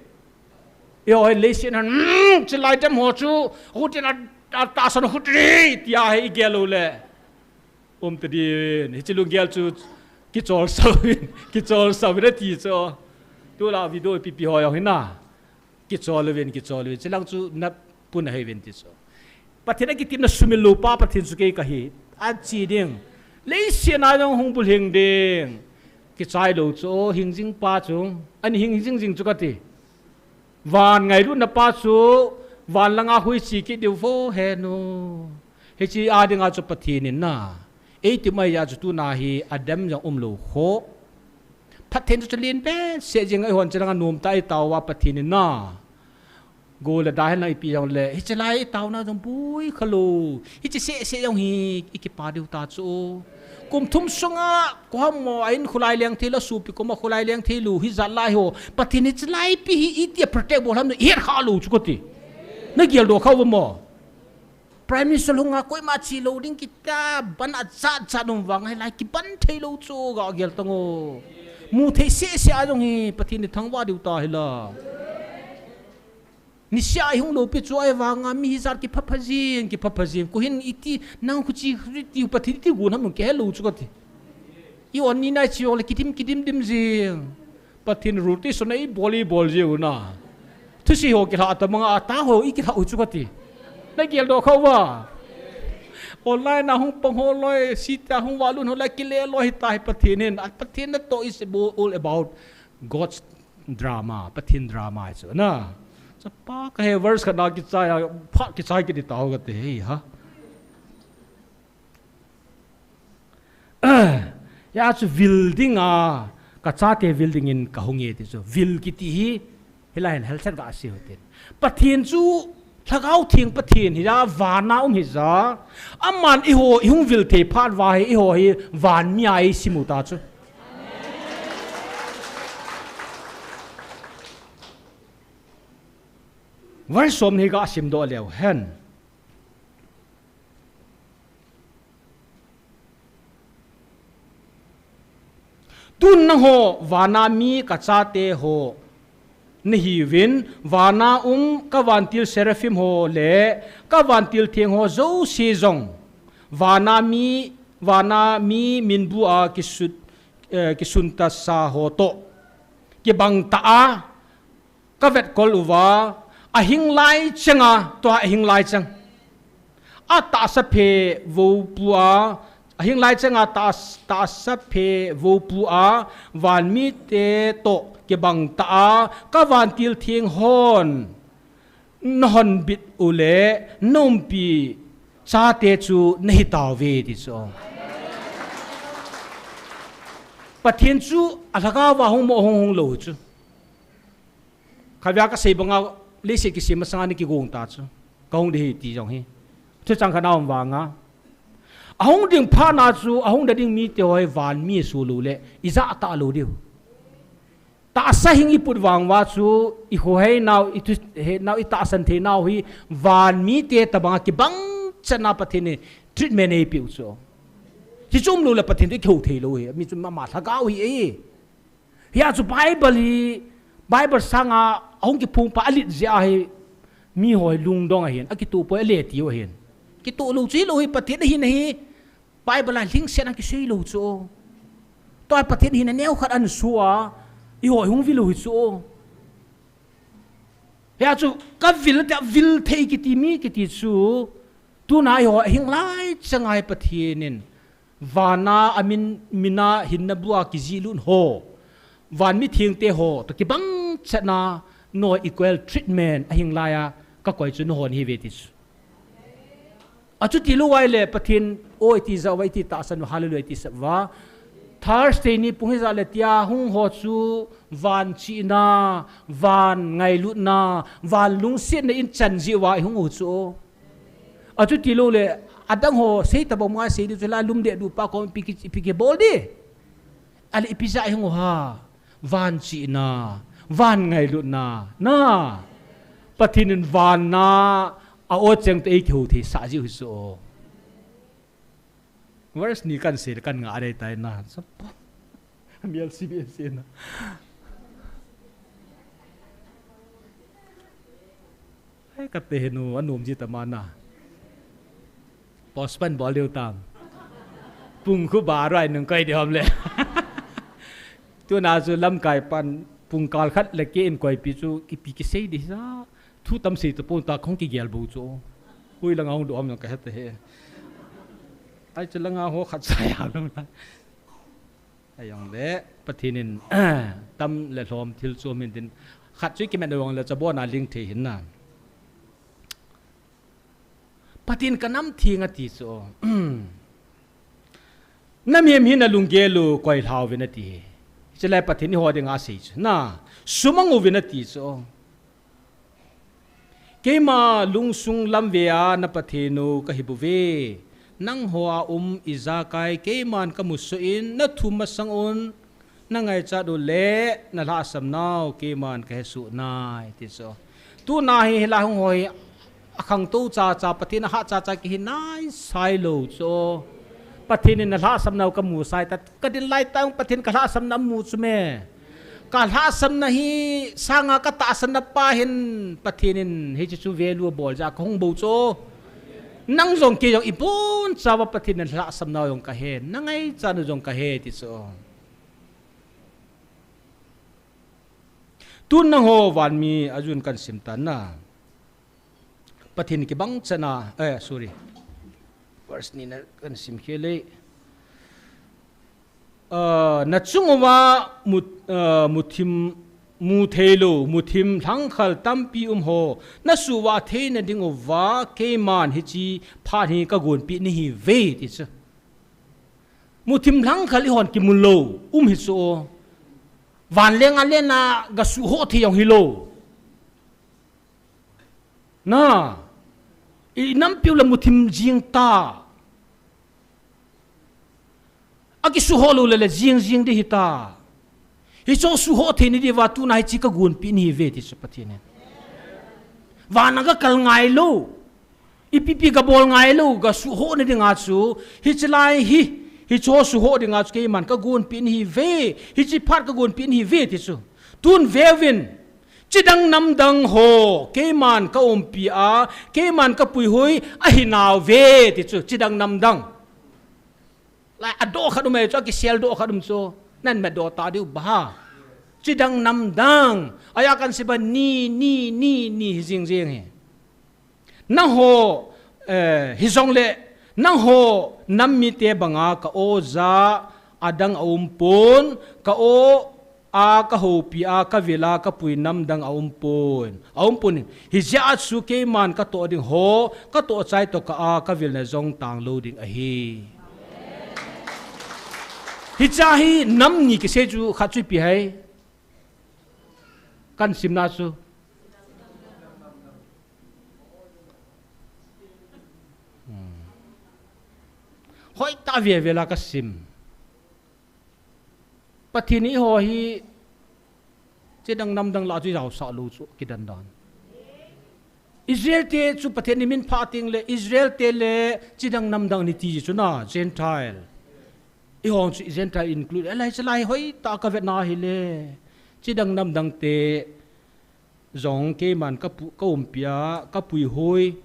Eiho hin leiset a hin, hmm, chulai dem ho chu, hutin a, a tahsan hut ri, tia hi igel lou le. Um tadin, hiche lunggel chu kichol sauvin, kichol sauvin ati chu. Tulai video ipi ipi ho jong hi na. Kichol uvin, kichol uvin. Chulang chu napun ahi uvin ti chu. Pathen a kitepna sumil lou pa Pathen chu kei kahi. Achi ding. Leiset a jong hung bulhing ding. Kichai lou chu, hing jing pa chu. Ahin hing jing jing chu kati. Van ngailutna pa chu, van langa huiche kit diu vo henu. Hiche a dinga chu Pathen in na. Eiti mai a chu tuna hi adem jong um lou kho. Pathen chu chu len behseh jing a eihon chulanga nom ta itao uva Pathen in na. Gol le da hen lang ipi jong le. Hiche lai itao na jong boi kha lou. Hiche seh seh jong hi ikipa diu ta chu. Kum thum sunga, koiham mo, a in khulai leng thei lou, sopi koma khulai leng thei lou, hijat lai ho. Pathen hiche lai ipi hi, iti a protect bol ham na, ihet kha lou chu kati. Na geldoh kha uva mo. Prime Minister lunga koima che lou ding kita, ban ajat jat um vang hilai, kiban thei lou chu ga gel tang o. Mu thei seh seh a jong hi, Pathen in thangvah diu ta hi la. Niseh a ihung loupi chu ahivanga mi hijat kipha pha jing, kipha pha jing. Koi hin iti nang khuchi iti u Pathen iti gon ham nung kihe lou chu kati. I on ni nai chi jong le kidim, kidim dim jing. Pathen rotation a ibol, ibol jing u na. Thusei ho kilha ta manga ata ho ikilha u chu kati. Na geldoh kha uva. Online a hung pang ho loi, sita hung valun ho lai kile loi hita hi Pathen hin. A Pathen natoh is abo-, all about God's drama, Pathen drama chu na. Chapa kahe verse khat na kichai a, pha kichai kiti tao kati hi ha. Hia chu vil dinga, kachate vil dingin kahung e ti chu. Vil kiti hi, hilai hin helchat ga sei u tin. Pathen chu Lhagao Theng Pathen hi a vana um hi a. Aman eiho, ihung vil thei phat uva hi, eiho hi van mi a eisim u ta chu. Verse som hi ga simdoh leu hen. Tun nangho vana mi kachate ho nahiuvin, vana um kavantil seraphim ho le kavantil theng ho jouse jong vana mi, vana mi minbu a kisut, eh, kisunta sa ho toh kibang tah a kavetkol uva, ahing lai changa, tua ahing lai chang. Atahsa phe vopu a, ahing lai changa tahs-, tahsa phe vopu a, vanmite toh kibang tah a, kavantil theng hon nahon bit u le, naumpi chate chu nahi tauve ti chu. Pathen chu alhagao va hung mo hung hung lou chu. Khatvei a kasei banga leiset kisem masanga ni kigong ta chu. Kahung ding ahi ti jong hi. Thuchang khat na um vanga. Ahung ding phat na chu, ahung da ding mite ho hi van mi aso lou le, ija tah lou diu. Tahsa hing iput vang uva chu, ikhou hei nau, ithu hei nau, itahsan thei nau hi, van mite tabanga kibang chan a Pathen in treatment eipeh u chu. Hichu um lou le Pathen toh ikihou thei lou hi, mi chu mama lhagao hi e. Hia chu Bible hi, Bible sanga ahung kiphong pa alet jeh a hi, mi ho hi lungdong ahin, akitoh poi ale tiu ahin. Kitoh lou chu hilou hi, Pathen ahin ahi. Bible a lhingsetna kisei lou chu. Tua Pathen ahin aneo khat ahin sua, eiho ihung vil u hi chu. Hia chu kavil tia vil thei kiti mi kiti chu. Tuna eiho ahing lai chang a hi Pathen in vana amin, mina hinna bua kijihlut ho, van mithengte ho toh kibang chetna, no equal treatment ahing lai a kakoi chu nahon hi ve ti chu. Achuti lou ahile Pathen o iti jat uva, iti tahsan uva, hallelujah iti sah uva. Thursday ni pung hijat le tia hung ho chu van chihna, van ngailutna, van lungsetna in chan jeh uva ihung u chu. Achuti lou le, adang ho sei tabang ma sei diu chu la lum deh du pa kom ipi ki, ipi kibol di. Ale ipi jeh a ihung u ham. Van chihna, van ngailutna, na. Pathen in vanna a o cheng toh eikihou thei sah jiu hi chu. Verse ni kan sei le kan ngah dei tai na. Sapa. Mial C B S na. Ai, kate henu, anom ji ta mana. Postpone bol diu tam. Pung khu barai nung kai di ham le. Tuna chu lamkai pan pung kal khat le kei in koipi chu ipi kisei di sa. Thu tam sei tapon ta khong kigel bou chu. Hui langa hung doh ham nung ka het he. Ai chu langa ho khat sa ya lung la. Ahijongle, Pathen in tam le lhom thil chu min tin khat chu kimen dong le chabon a ling thei hin na. Pathen ka nam theng ati chu. Nam hem hin a lunggel u koi lhau vin ati. Chulai Pathen eiho dinga sei chu. Na, sumang u vin ati chu. Keima lungsung lam ve a na Pathen u kahi bou ve. Nangho a um ijakai keiman kamu soh in na thu masang un na ngaichat u le na lhahsam nau keiman kahe soh nai ti chu. Tuna hi hilai hung ho hi akhangtou chacha Pathen a hah chacha kihi nai sai lou chu. Pathen in na lhahsam nau kamu sai ta kadin lai tang Pathen ka lhahsam na mu chu me. Ka lhahsamna hi sanga ka tahsanna pa hin Pathen in hiche chu value abol jeh a kahung bou chu. Nang jong kei jong ibon chauva Pathen in lhahsamna jong kahe, na ngaichatna jong kahe ti chu. Tun nangho vanmi ajun kan sim tan na. Pathen kibang chan a, eh, sorry. Verse ni na kan sim khel e. Ah, na chung uva mu, ah, muthim, mu thei lou, muthim lhangkhal tampi um ho, na suhvah theina ding uva, keiman hiche phat hi ka gonpeh nahi uve, ti chu. Muthim lhangkhal eihon kimu lou, um hi chu. Vanleng a len a ga suhhoh thei jong hilou. Na, i nampiu le muthim jing ta. Akisuhhoh lou le le jing jing ding hita. Hicho suhhoh theina diuva tuna hiche ka gonpeh nahi uve ti chu Pathen in. Van a ga kal ngai lou. Ipi pi ga bol ngai lou, ga suhhoh na dinga chu. Hiche lai hi, hicho suhhoh dinga chu keiman ka gonpeh nahi uve. Hiche phat ka gonpeh nahi uve ti chu. Tun veuvin. Chidang namdang ho, keiman ka umpi a, keiman ka puihoi, ahi nauve, ti chu, chidang namdang. Lai, adoh khat um e chu, akisel doh khat um chu, nan met doh ta diu ba ha. Chidang namdang, ahi a kan sei ba ni, ni, ni, ni, hi jing jing hi. Nangho, eh, hijongle, nangho nam mite banga ka o ja adang aum pon, ka o a ka houpi a ka vil a ka pui namdang aum pon. Aum pon in. Hijeh a chu keiman ka toh ding ho, ka toh chai toh kah a ka vilna jong tang lou ding ahi. Hiche hi nam ni kisei chu khat chu ipi ham. Kan simna chu. Hmm. Hoitah veve la ka sim. Pathen in eiho hi chidang namdang lah chu i jaosah lou chu kidan dan. Israel te chu Pathen in min phah teng le Israel te le chidang namdang ni ti chu na Gentile. Eiho chu Gentile include. Alai chalai hoitah ka vetna hile. Chidang namdang te jong keiman ka pu, ka umpi a, ka puihoi,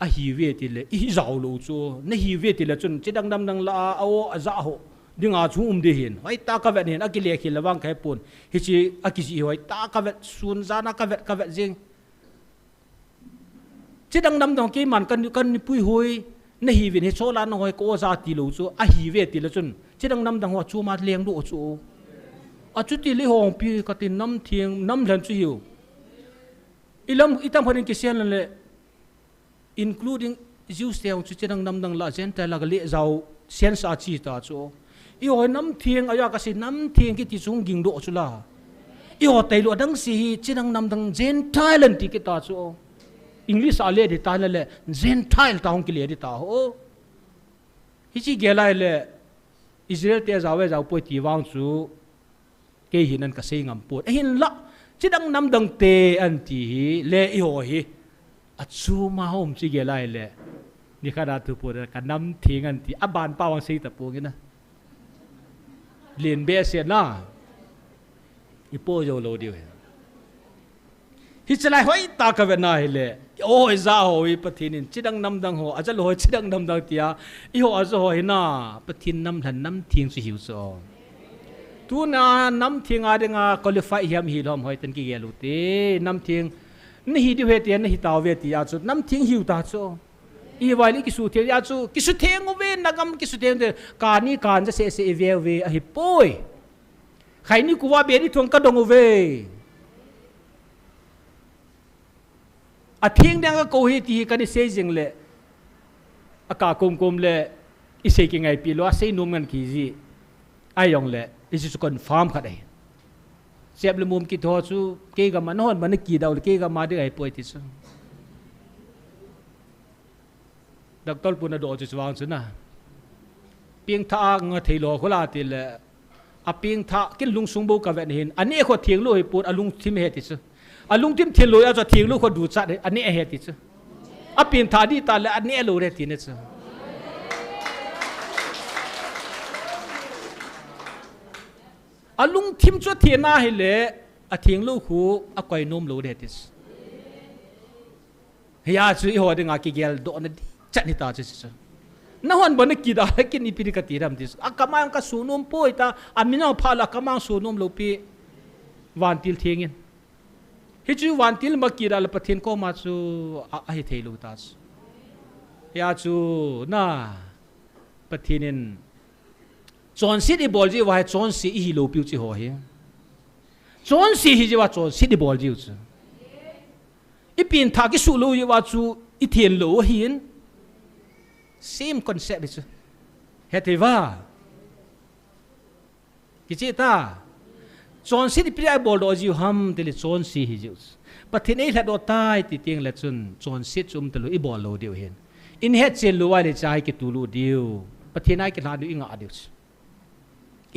Ahi ve tile, i jao lou chu. Nahi ve tile chun, chidang namdang la a, a o, a ja ho. Dinga chu um ding hin. Hoitah a ka vet hin, akile khel le vang ka hepon. Hiche, akiji hoitah a ka vet, sun jan a ka vet, ka vet jing. Chidang namdang keiman kan, kan pui hoi. Nahi vin, hiche la nahoi ko ja ti lou chu. Ahi ve tile chun. Chidang namdang ho chu ma leng doh chu. Achuti le hung pi ka ti nam theng, nam lhen chu hiu. I lam, i tam khat in kisian le. Including Jews te chu chidang namdang la Gentile la ka le jao sense a chi ta chu. Eiho nam theng a ya ka sei nam theng kiti chu hung ging doh chu la. Eiho tailou adang si hi chidang namdang Gentile an ti kit ta chu. English a le di ta le le Gentile ta hung kile di ta ho. Hiche gel a le Israel te jao ve jao poi ti vang chu. Kei hin an ka sei ngam pon. Ahinla, chidang namdang te an ti hi, le eiho hi. Achu ma hom chi gel a le. Nikhat a thu pon ka nam theng an ti. Aban pa vang sei ta pon ina. Lien behseh na. I po jou lou diu hi. Hiche lai hoitah a ka vet na hile. O, i ja ho hi Pathen in chidang namdang ho, a ja lou ho chidang namdang tia. Eiho a ja ho hi na, Pathen nam lhen nam theng chu hiu chu. Tuna nam theng a dinga qualify hiam hilou ham hoitah in kigel u te. Nam theng nahi diu he tia, nahi tau ve tia chu. Nam theng hiu ta chu. I vai le kisutheng a chu. Kisutheng uve, nagam kisutheng te. Kani kan ja sese i ve uve, ahi poi. Khaini kuva beni thong ka dong uve. Atheng ding a ka kou hi ti hi ka ni sei jing le. A ka kum kum le i sei kingaipi lou, a sei nom ngan kiji. Ahi jong le, i chu confirm khat ahi. Sep le mum kit ho chu, kei gam a nahon bana kidou le, kei gam a ding ahi poi ti chu. Doctor pun a doh chu chuang chu na. Pengthah a nga thei lou khu la ti le. A pengthah kin lungsung bou ka vet hin. A neh khu theng lou hi pon a lungthim he ti chu. A lungthim theng lou a chu a theng lou khu duchat hi. A neh he ti chu. A pengthah di ta le a neh lou re ti ne chu. A lungthim chu a theng na hile a theng lou khu a koi nom lou re ti chu. Hia chu eiho dinga kigel dohna dichat hita chu chu. Nahon bana kida le kin ipi di ka ti dam ti chu. A kamang ka sunom poi ta, a minang pha la kamang sunom lou pi. Vantil theng in. Hichu vantil ma kida le Pathen koma chu a, ahi thei lou ta chu. Hia chu na Pathen in chonset i bol jiu va hi chonse i hi lou piu chi ho hi. Chonse hi jiu va chonset i bol jiu chu. I pengthah kisuh lou jiu va chu i theng lou ahin. Same concept hi chu. Hethei va. Kicheh ta. Chonset ipi a i bol doh jiu ham ti le chonse hi jiu chu. Pathen ei lhadoh tai ti teng le chun chonset chu um talou i bol lou diu hin. I hetchen lou a le cha hi kitu lou diu. Pathen a i kilha diu i ngah diu chu.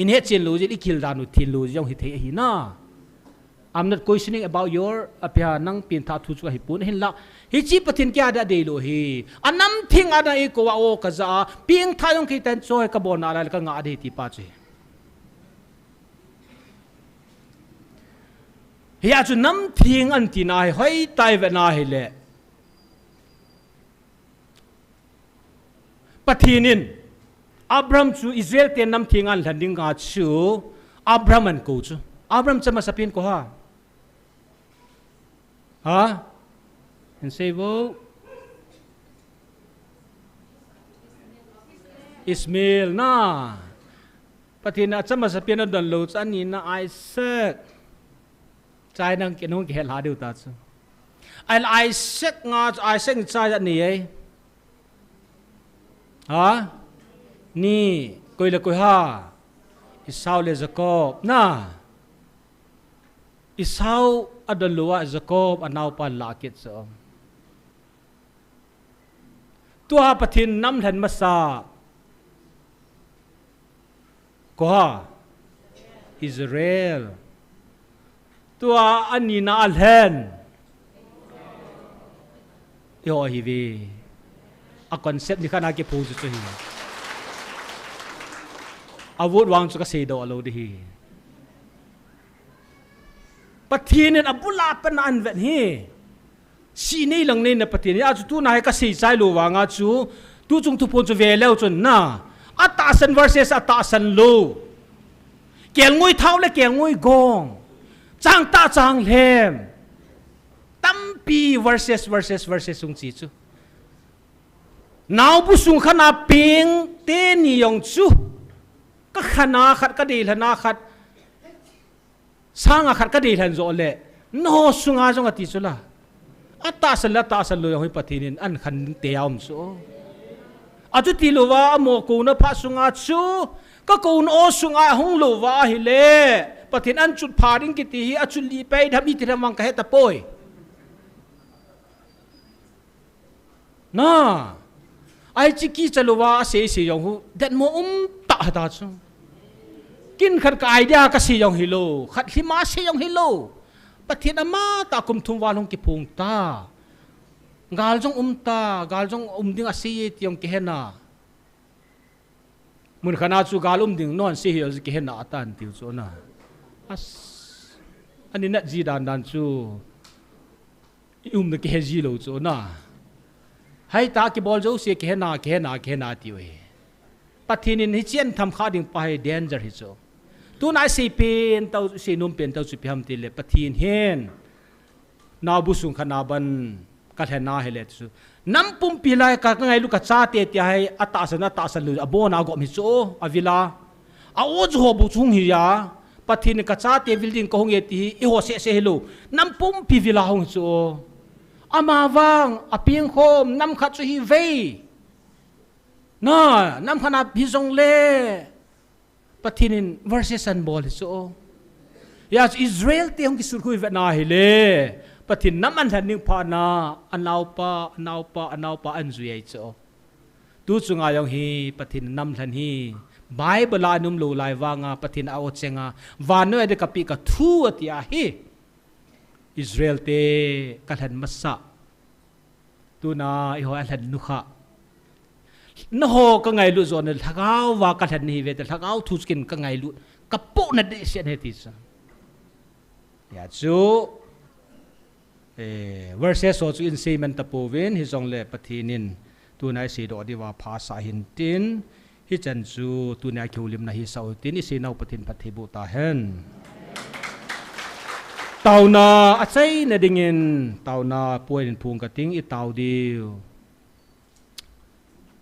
I hetchen lou jeh, i kihil dan u theng lou jeh jong hithei ahi na. I'm not questioning about your, apia nang pengthah thu chu ahi pon ahinla. Hichi Pathen kia da dei lou hi. A nam theng a da i kou a o ka ja a. Pengthah jong kei tan choi ka bol na lai ka ngah dei ti pa chu hi. Hia chu nam theng an ti na hi hoitah a i vet na hile. Pathen in Abraham chu Israel te nam theng a lhen ding a chu Abraham ahin kou chu. Abraham chu amasapen kou ham? Ha? Hin sei vo. Ishmael na. Pathen in achamasapen adon lou chu anina Isaac. Chai nang kinung kihet lha diu ta chu. Ahile Isaac nga chu Isaac in chai anei e. Ha? Ni, koi le koi ham? Esau le Jacob. Na. Esau adon lou a Jacob anaopa lah kit chu. Tua Pathen nam lhen masa. Kou ham? Israel. Tua anina a lhen. Eiho hi ve. A concept ni khat a kiphu chu chu hi. A vote vang chu ka seidoh lou di hi. Pathen in abul a pat na ahin vet hi. Si nei lang nei na Pathen hi, achu tuna hi kasei chai lou vanga chu, tu chung thuphon chu ve leu chun na. Atahsan versus atahsan lou. Kelngoi thao le kelngoi gong. Chang tah chang lhem. Tampi versus, versus, versus hung chi chu. Naobu sung khat a peng teni jong chu. Ka khan a khat, ka deilhen a khat. Sanga khat ka deilhen jo le. Naho sunga jong ati chu la. Atahsan le atahsan lou jong hi Pathen in ahin khan te a um chu. Achuti louva amo kouna phat sunga chu. Ka kouna o sunga hung louva ahile. Pathen ahin chutpha ding kiti hi achut lih pai dem iti dem vang kahe tapoi. Na. Ahi chu kicha louva asei sei jong hu. Detmo um tah hita chu. Kin khat ka idea kasei jong hilou. Khat lhima sei jong hilou. Pathen ama tah kum thum val hung kiphong ta. Gal jong um ta. Gal jong um ding asei e ti jong kihe na. Mun khat a chu gal um ding, non sei hel kihe na atan tiu chu na. As. Ani nat ji dan dan chu. I umna kihe ji lou chu na. Hai ta kibol jouse kihe na, kihe na, kihe na tiu e. Pathen in hichen tham kha ding pa hi danger hi chu. Tuna isei pen tau, isei nom pen tau chu ipi ham tile Pathen hin. Naobu sung khat a ban ka lhen a hile chu. Nam pumpi lai ka, ka ngailu ka chate ti ahi, atahsan, atahsan lou, abon a gom hi chu, avila. A o chu ho bu chung hi a. Pathen in ka chate vil ding ka hung e ti hi, eiho seh seh hilou. Nam pumpi vila hung hi chu. Ama vang, apeng khom, nam khat chu hi vei. Na, nam khat a hi jong le. Pathen in verses ahin bol hi chu. Hijeh chun Israel te hung kisut khu i vet na hile. Pathen nam ahin lhen ding phat na, anaopa, anaopa, anaopa ahin jui ahi chu. Tu chunga jong hi Pathen nam lhen hi. Bible a ahin um lou lai vanga Pathen a o chenga. Vannoi a ding kapeh ka thu ati ahi. Israel te ka lhen masa. Tuna eiho a lhen nu kha. Naho ka ngailut jo na lhagao va ka lhen hi ve te lhagao thu kin ka ngailut. Ka po na de se ne ti sa. Hijeh chun. Eh, verses ho chu isei man tapouvin, hijongle Pathen in, tuna isei doh diuva phasah hintin, hichan chu, tuna kihoulimna hisah u tin, isei nau Pathen phatthei boh tahen. Taona, achaina dingin, taona, puan in phung kating, itao diu.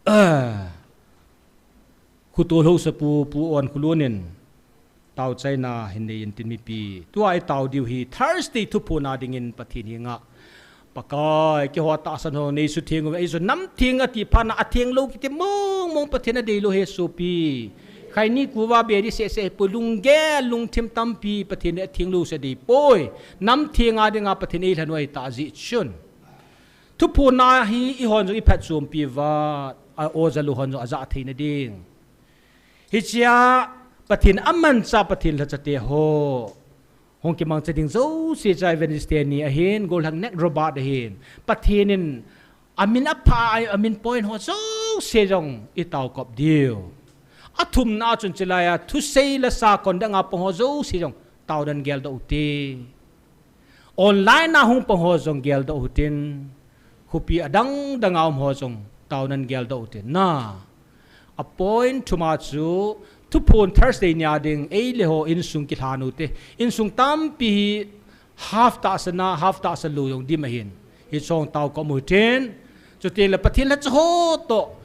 Ah. Khutol hausa pu, Pu Onkholun in, tao chaina hin nei intin mipi. Tua itao diu hi Thursday thuphon a dingin Pathen henga. Pakai, keiho tahsan ho nei sutheng uve, ei su nam theng ati phat na atheng lou kiti mong mong Pathen adei lou ahi sopi. Khaini kuva bedi seh seh poi lunggel, lungthim tampi Pathen in atheng lou se dei poi. Nam theng a dinga Pathen in eilhen u ahi tah jeh chun. Thuphon a hi eihon jong iphatchompi uva, a, oja lou hon jong ajah theina ding. Hichea Pathen amanchah Pathen lhacha te ho. Hung kimangcha ding jouse cha Wednesday ni ahin, gollhang Nat Robert ahin. Pathen in amin apha, amin point ho jouse jong itao kop diu. Athumna chun chulai a, thusei lasa kon danga pang ho jouse jong tao nan geldoh u te. Online a hung pang ho jong geldoh u tin, khopi adang dang a um ho jong tao nan geldoh u tin na. A point thuma chu, thuphon Thursday nia ding, ei le ho insung kilhan u te. Insung tampi hi half tahsan a, half tahsan lou jong dim ahin. Hiche jong tao kop u tin, Chuteng le Pathen lhacha ho toh.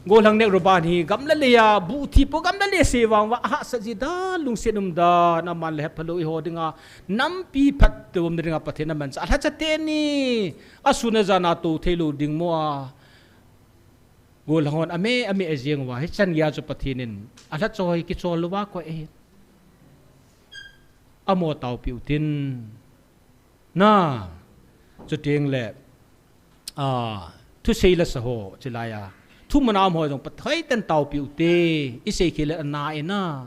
Gollhang Nat Robert hi gamla lei a, buh thi po gamla lei a sei vang uva, ahahsa ji dan, lungset um dan, aman le hepha lou eiho dinga, nampi phattou umna dinga Pathen amanchah. Alhacha teni, asun ajan a tou thei lou ding mo a. Gollhang hon ame, ame ajing uva, hichan geiya chu Pathen in. Alhacha ho hi kichol louva koi ahi. Amo taopi u tin. Na, chuteng le, a, thusei lasa ho, chulai a. Thuman a um ho jong Pathen in taopi u te, isei khel le ana e na.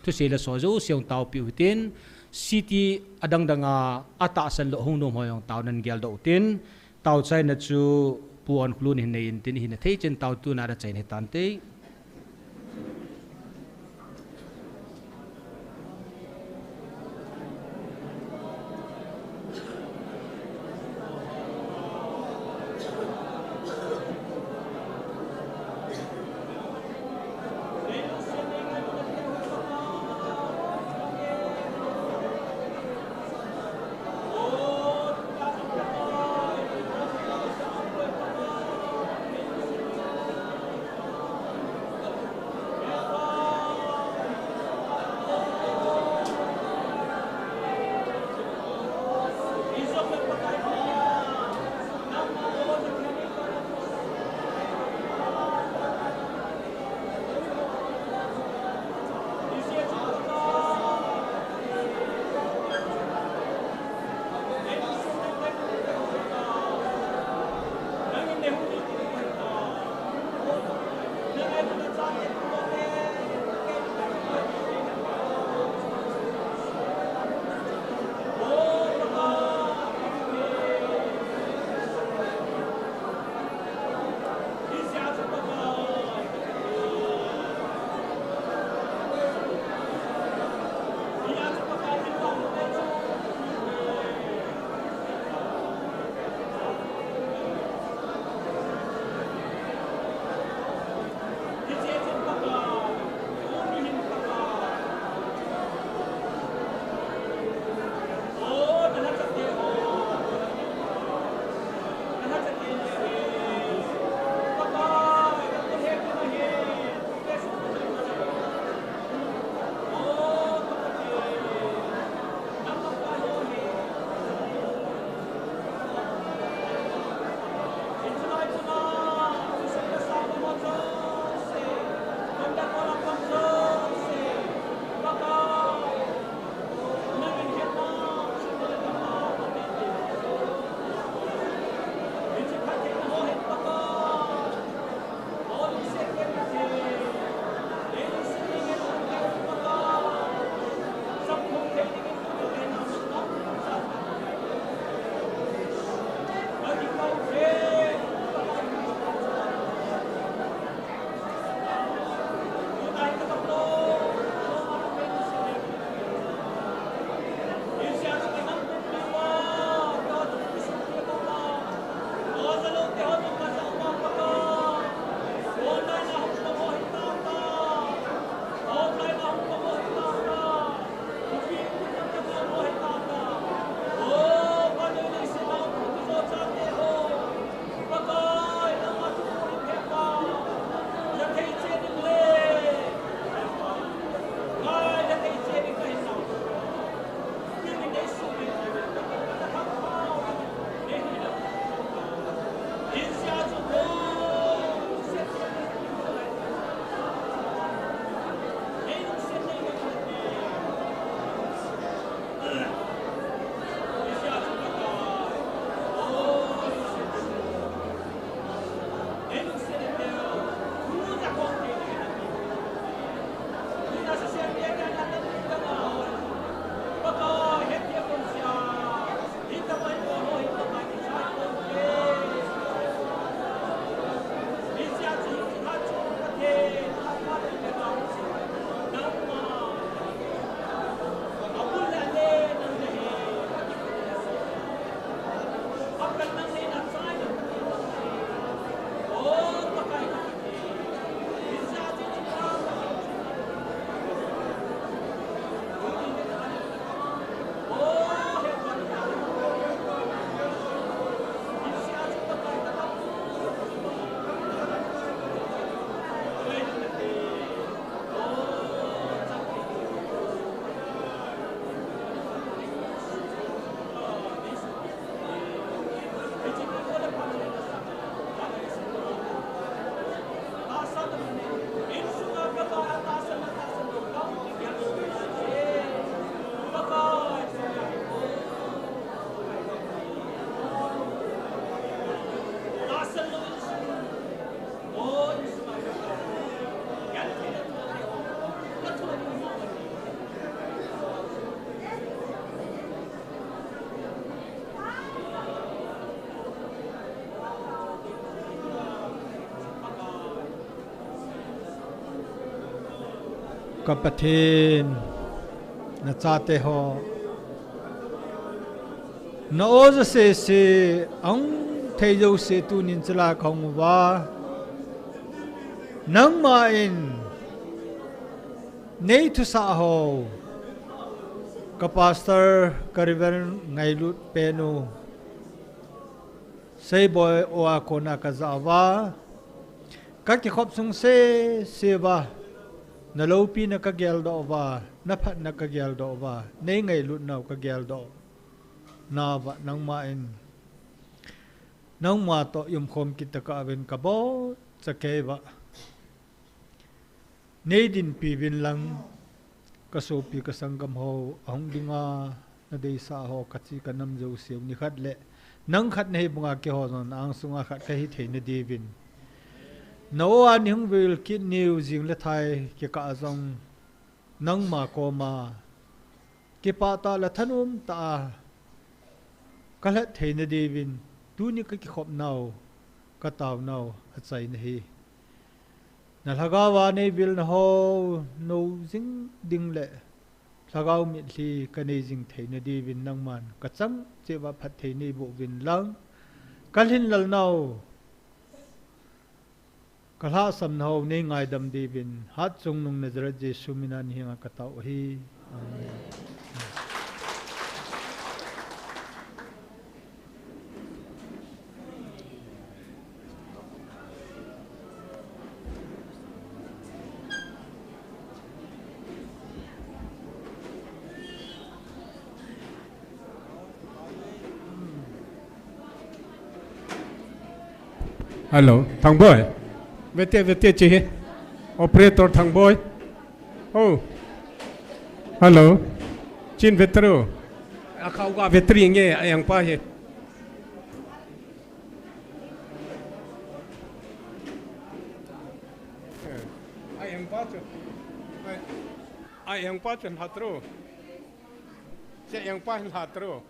Thusei lasa ho jouse jong taopi u tin, city adang dang a, atahsan lou hung nom ho jong tao nan geldoh u tin, tao chaina chu Pu Onkholun hin nei intin, hina thei chen tao tuna da chaina hitan te. Ka Pathen, na chate ho, na o ja sese, ahung thei jouse tunin chalai kahung uva, nangma in nei thusah ho, ka pastor, ka Reverend ngailut penu Seiboi o a kona ka ja uva, ka kikhop sung sese uva, na loupina ka geldoh uva, na phatna ka geldoh uva, nei ngailutnau ka geldoh nauva, nangma in, nangma toh umkhom kit tokah uvin ka bol chakei uva. Nei dinpi uvin lang, ka sopi ka sanggam ho, ahung dinga na deisah ho, ka chi ka nam jouseu nikhat le, nang khat na hi banga keiho jong na angsunga khat ka hi theina diuvin, na o a nei hung vil kit niu jing le thai kikah a jong, nangma koma kipah tah le thanom tah a ka lhat theina diuvin, tuni ka kikhop nau, ka taonau, achaina hi. Na lhagao a nei vilna ho, nou jing ding le lhagao mitlhi ka nei jing theina diuvin nangman ka chang cheh uva phatthei nei boh uvin lang, ka lhinlelnau, ka lhahsamnau nei ngaidam diuvin, hatchungnung Nazareth Jesu mina na henga ka tao ahi. Amen. Hello, Thangboi. Vete, vete, chi hi. Operator Thangboi. Oh. Hello. Chin vetru. Akhau ga vetri nge ayang pa hi. Ayang pa chu. Ayang pa chu hatru. Che ayang pa hatru.